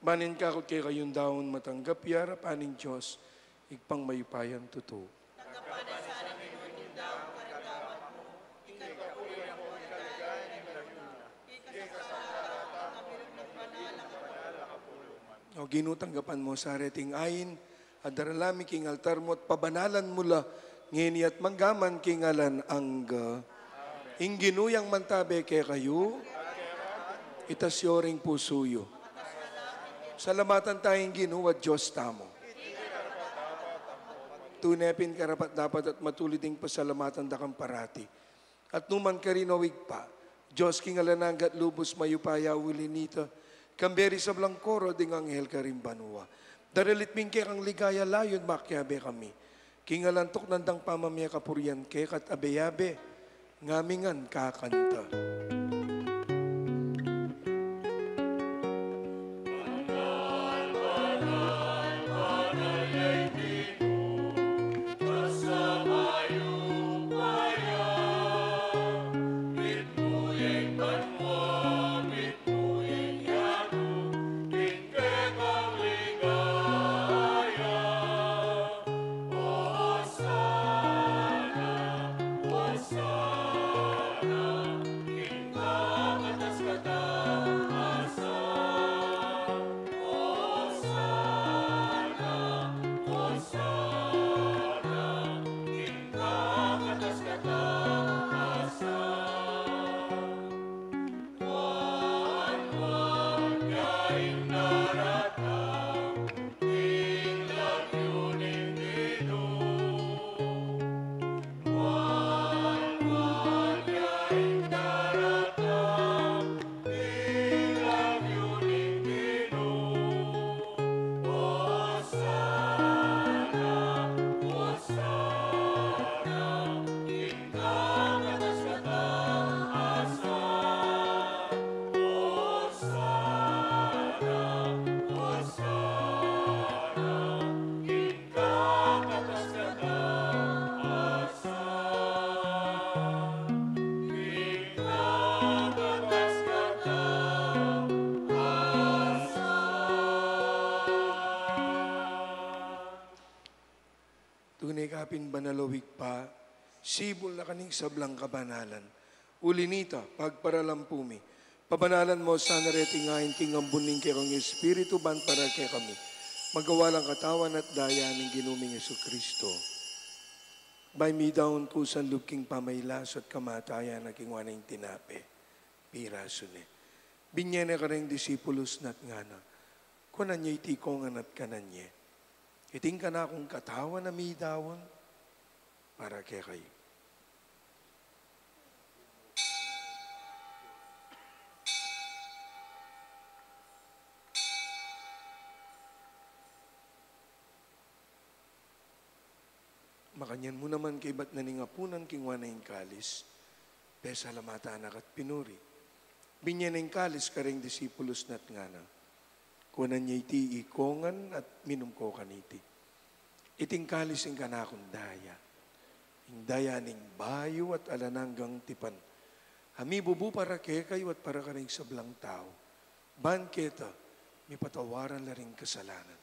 manin kakut kekayung daun matanggap ya arapan ning Dios, Ibpang mayupayang tutu. O Ginu, tanggapan mu sa reting ain, at daralan mi king altar mu, at pabanalan mu la ngeni at mangga man king alang angga. Ing Ginu yang mantabe kekayu, itas yu ring pusu yu. Salamatan taya ing Ginu a Dios tamu. Tune pin karapat-dapat at matulid ing pasalamatan da kang parati. At nu man karin, o Ibpa, Dios king alang angga at lubus mayupaya, uli na nita, kambe ring sablang koro ding anghel karing banua, daralit mi ing kekang ligaya, layun makiabe kami king alang tuknang dang pamamie kapurian keka at abe-abe, ngamin ngan kakanta. Tune ka pin banal, o Ibpa, sibul na kaning sablang kabanalan. Uli na nita, pagparalampu mi, pabanalan mu sana reting ain king ambun ning kekang Espiritu, ban para kekami maging katawan at daya ning Ginu ming Jesucristo. Bayu mi daun kusan lub king pamailas at kamatayan, a kinuan ne ing tinape, pirasu ne, binie ne kareng disipulus na at ngana: Kuanan ye iti ikongan at kanan ye. Iti ing kanakung katawan a midaun para kekayu. Makanyan mu naman kaybat na ning apunan, kinuan ne ing kalis, pesalamatan na ka at pinuri, binie ne ing kalis kareng disipulus na at ngana: Kuanan ye iti ikongan at minum ko kaniti. Iti ing kalis ning kanakung daya, ing daya ning bayu at alang anggang tipan, a mibubu para kekayu at para karing sablang tau, ban keta mipatawaran la ring kasalanan.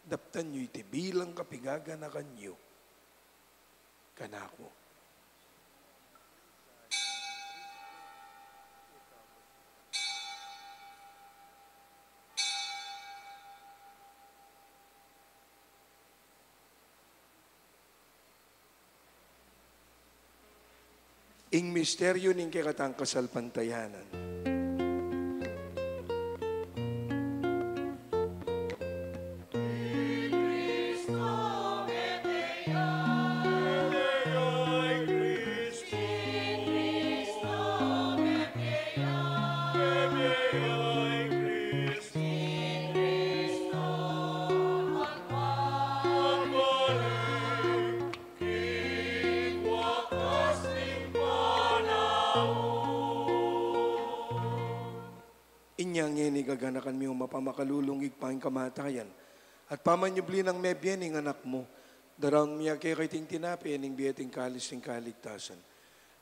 Daptan yu iti bilang kapigaganakan yu kanaku. Ing misteryu ning kekatang kasalpantayanan. Inya ngeni gaganakan mi, O mapamakalulung Ibpa, ing kamatayan at pamanyubli nang mebie ning Anak mu. Daraun mi keka iting tinape ning bie at ing kalis ning kaligtasan.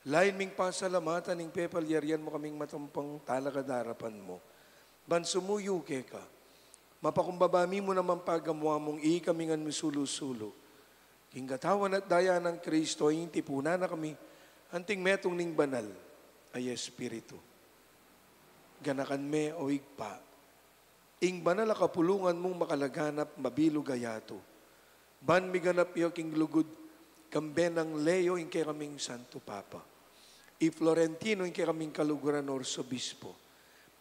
Lalu ming pasalamatan ing pepalyarian mu kaming matampang talakad king arapan mu. Ban sumuyu keka, mapakumbaba mi mu naman pagamuan mung ikami ngan misulu-sulu king katawan at daya nang Kristo, ing tipunan na kami anting metung ning banal a Espiritu. Ganakan me, o Ibpa, ing banal a kapulungan mung makalaganap, mabilug a yatu. Ban miganap ya king lugud, kambe nang Leo ing kekaming Santo Papa, i Florentino ing kekaming kaluguran Arsobispo,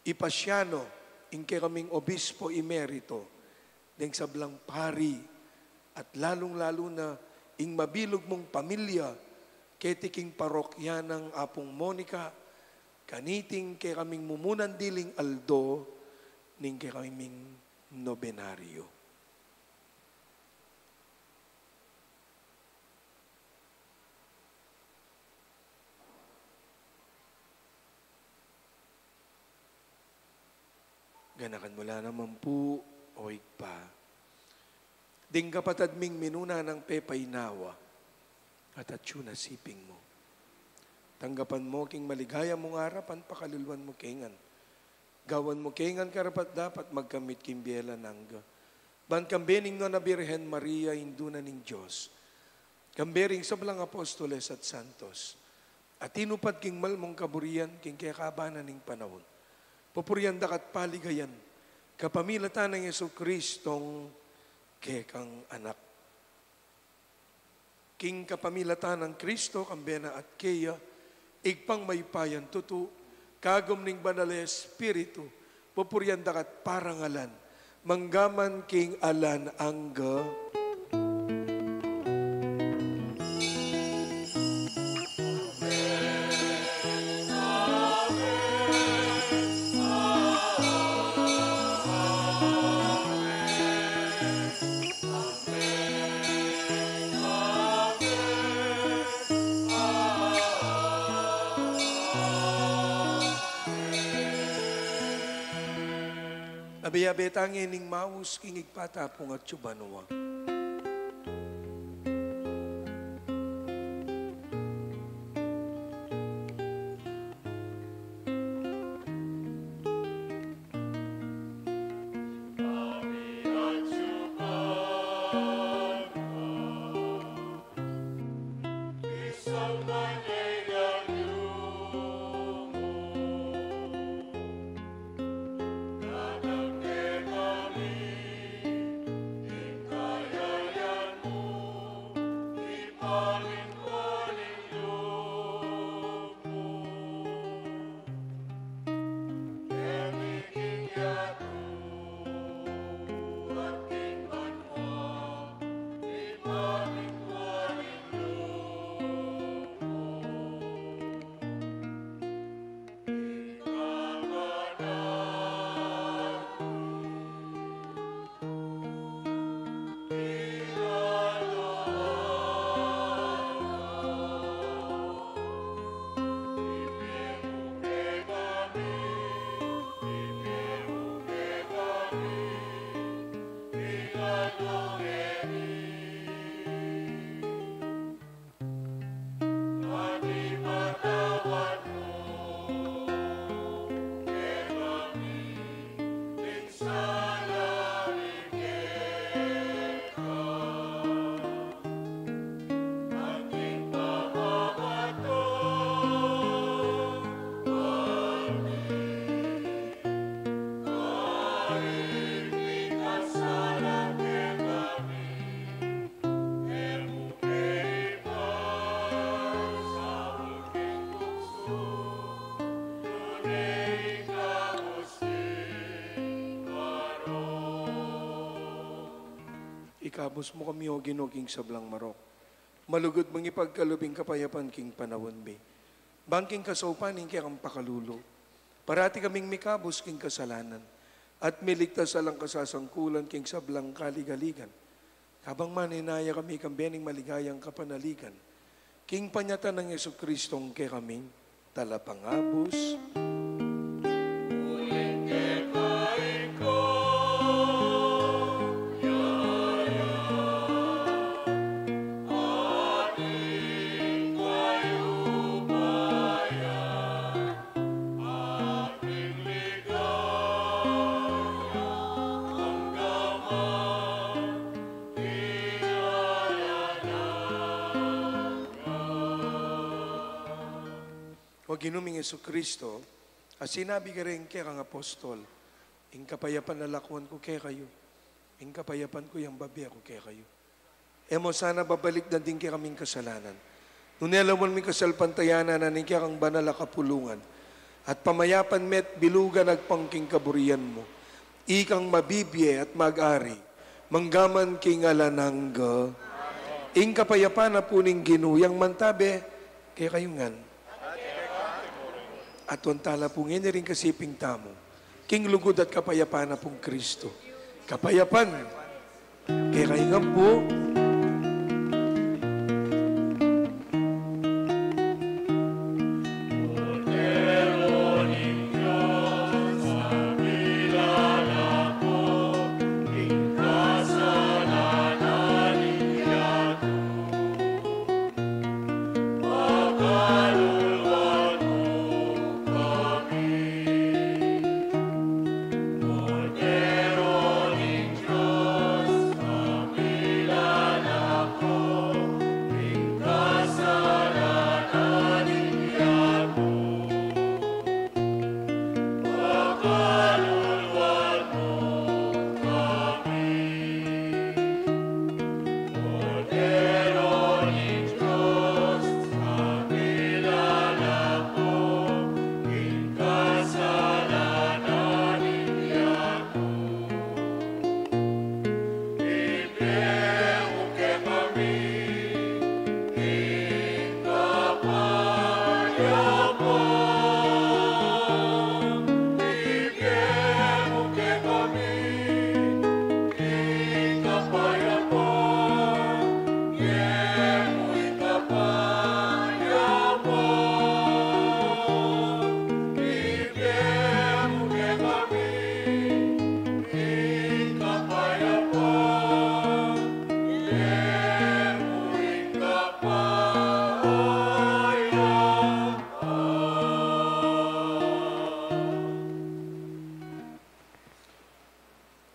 i Pasiano ing kekaming Obispo Emerito, deng sablang pari, at lalung-lalu na ing mabilug mung pamilya keti king parokya nang Apung Monica, kaniting kekaming mumunan diling aldo ning kekaming nobenaryo. Ganakan mu la naman pu, o Ibpa, ding kapatad ming minuna nang pepainawa at atyu na siping mu. Tanggapan mu king maligaya mung arapan, pakaluluan mu ke ngan. Gawan mu ke ngan karapat-dapat magkamit king bie alang angga. Ban kambe ning nuan a Birhen Maria, Indu na ning Dios, kambe ring sablang apostoles at santos a tinupad king mal mung kaburian king kekabanan ning panaun, pupurian da ka at paligayan kapamilatan nang Jesucristong kekang Anak. King kapamilatan nang Kristo, kambe na at keya, Ibpang mayupayang tutu, kagum ning Banal a Espiritu, pupurian da ka at parangalan, mangga man king alang angga. Abe-abe tang ning maus king Ibpa ta pu king atsu banua. Ikabus mu kami, O Ginu, king sablang marok. Malugud mung ipagkalub ing kapayapan king panaun mi. Bang king kasaupan ning kekang pakalulu, parati kaming mikabus king kasalanan, at miligtas alang kasasangkulan king sablang kaligaligan. Kabang manenaya kami kambe ning maligayang kapanaligan, king panyatang nang Jesucristong kekaming Talapangabus. Ginu ming Jesucristo, a sinabi kareng kekang apostol, "Ing kapayapan lalakwan ku kekayu, ing kapayapan ku yang bibie ku kekayu." E mu sana babalikdan ding kekaming kasalanan, nune lawan mu ing kasalpantayanan na ning kekang banal a kapulungan, at pamayapan me at bilugan agpang king kaburian mu, ikang mabibie at mag-ari manggaman king alang angga. Ing kapayapan na pu ning Ginu yang mantabe kekayu ngan. At untala pu ngeni ring kasiping tamu king lugud at kapayapan na pung Kristo. Kapayapan kekayu ngan pu.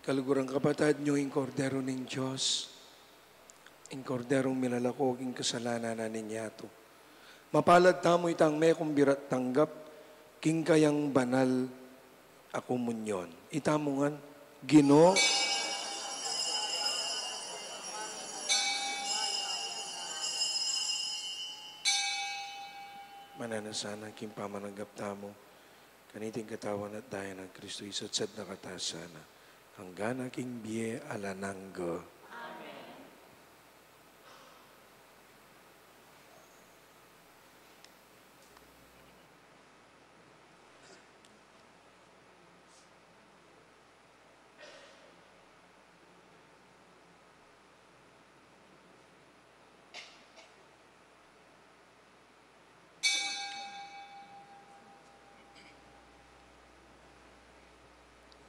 Kaluguran, kapatad, nyo ing Kordero ning Dios, ing Korderong milalako king kasalanan na ning yatu. Mapalad tamu itang mekumbira at tanggap king kayang banal a komunyon. Itamu ngan, Ginu. Mananu sana king pamananggap tamu kaniting katawan at daya nang Kristo Jesu, at sadya na katasan na, angga na king bie alang angga. Amen.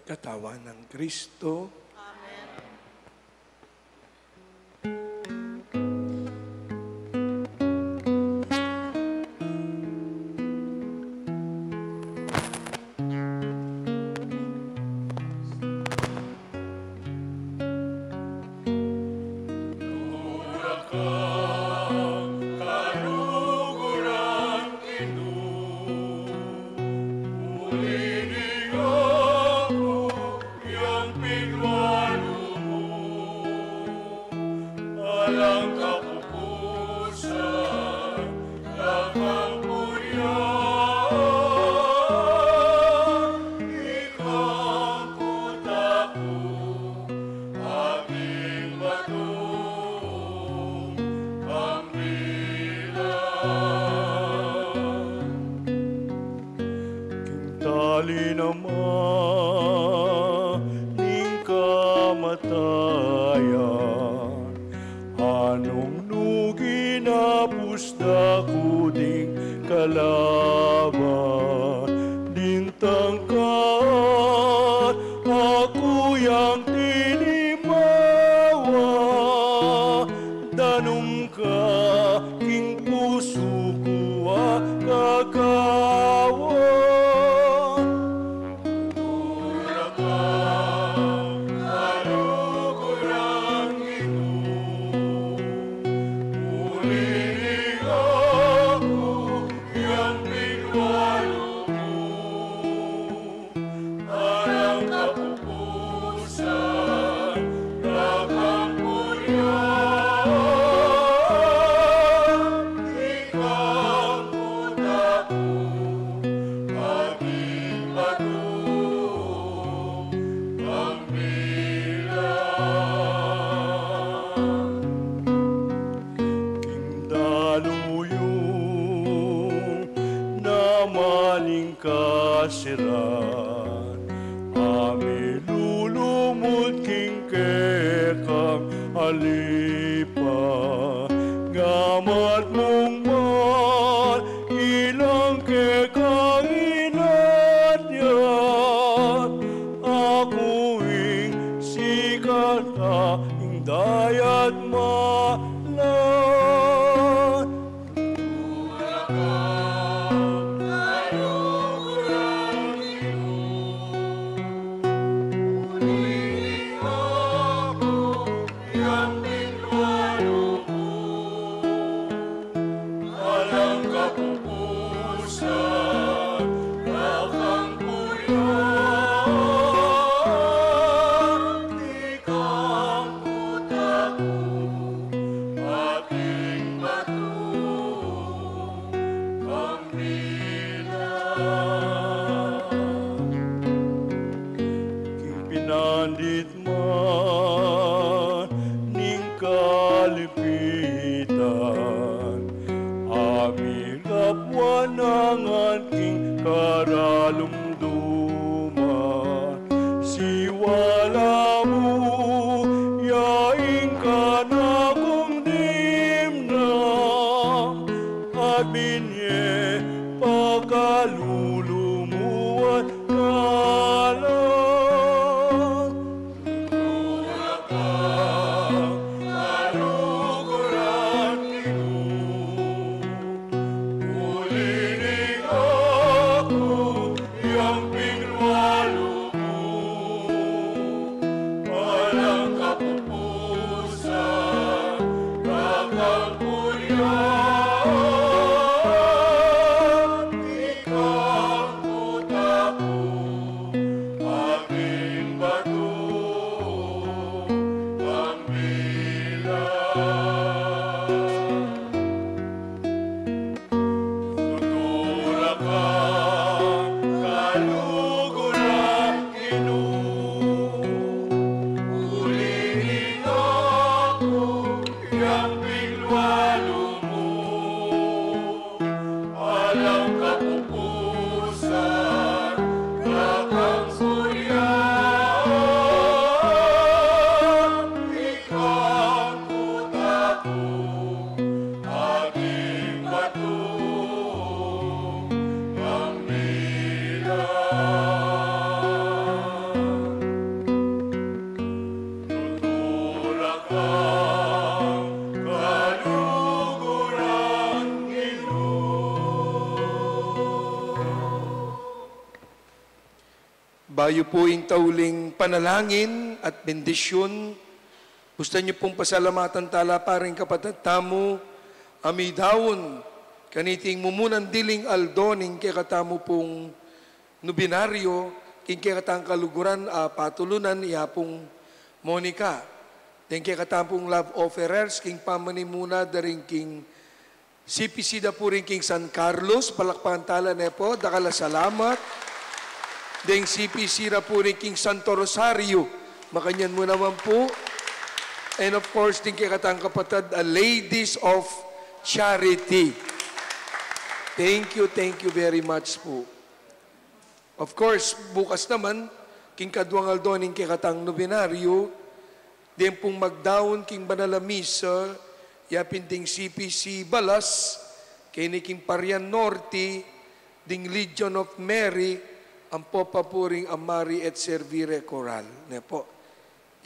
Katawan nang Kristo. Amen. King tali na man ning kamatayan, anung nu ginapus da ku ding kalaban, ding tangka aku yang tinimawa, danum ka king pusu ku a kakawan. Asiran, a milulumud king kekang alipan, ngamat mung man ilang kekang inatyan, aku ing sikat a ing dayat malan. Ikang kota ku, aking batu, pambila. King pinandit man ning kalipitan, a mirap wanangan king karalumduman. Siwala mu ya ing kanakung dimdam, at binye pakalulu mu at kalam. Tuturak kang kaluguran, Ginu. Uli ning aku yang pinwalu mu, alang kapupusan, alang kapurian, ikang kota ku, aking batu, pambila. Tuturak kang kaluguran, Ginu. Uli ning aku yang pinwalu mu, alang kapupusan, alang kapurian, ikang kota ku, aking batu, pambila. Tuturak kang kaluguran, Ginu. Bayu pu ing tauling panalangin at bendisyun, gustu yu pung pasalamatan tala pa ring kapatad tamu a midaun kaniting mumunan diling aldo ning kekatamu pung nobinaryo king kekatang kaluguran a patulunan i Apung Monica. Deng kekatang pung love offerers king pamanimuna da ring king C P C da pu ring king San Carlos, palakpakan tala ne pu, dakal a salamat. Deng C P C da pu ring king Santo Rosario, makanyan mu naman pu. And of course, ding kekatang kapatad a Ladies of Charity. Thank you, thank you very much pu. Of course, bukas naman, king kaduang aldo ning kekatang nobinaryo, deng pung magdaun king banal a misa, ya pin ding C P C Balas, keni king Parian Norte, ding Legion of Mary, ampo pa pu ring Amari et Servire Chorale, ne pu.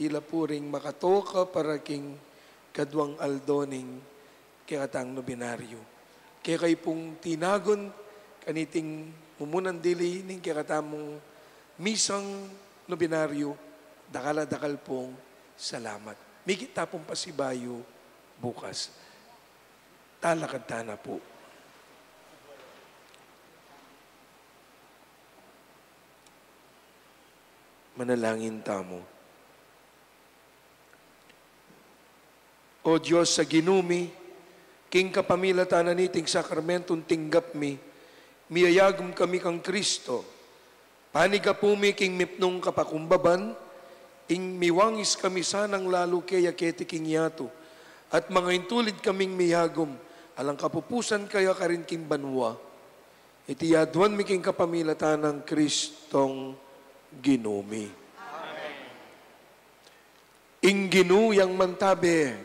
Ila pu ring makatoka para king kaduang aldo ning kekatang nobinaryo. Kekayu pung tinagun kaniting mumunan dili ning kekatamung misang nobinaryo, dakal a dakal pung salamat. Mikit ta pung pasibayu bukas. Talakad tana pu. Manalangin tamu. O Dios a Ginu mi, king kapamilatan na niting sakramentung tinggap mi, miyayagum kami kang Kristo. Panigapu mi king mipnung kapakumbaban, ing miwangis kami sanang lalu keya keti king yatu, at mangaintulid kaming miyagum, alang kapupusan keya karin king banua. Iti aduan mi king kapamilatan nang Kristong Ginu mi. Ing Ginu yang mantabe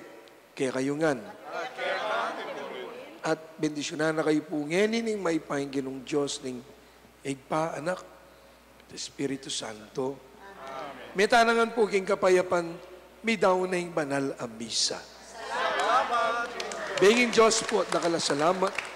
kekayu ngan. At bendisyunan na kayu pu ngeni ning mayupaya ning Ginung Dios, ning Ibpa, Anak, at Espiritu Santo. Meta na ngan pu king kapayapan, midaun na ing banal a misa. Benging Dios pu at dakal a salamat.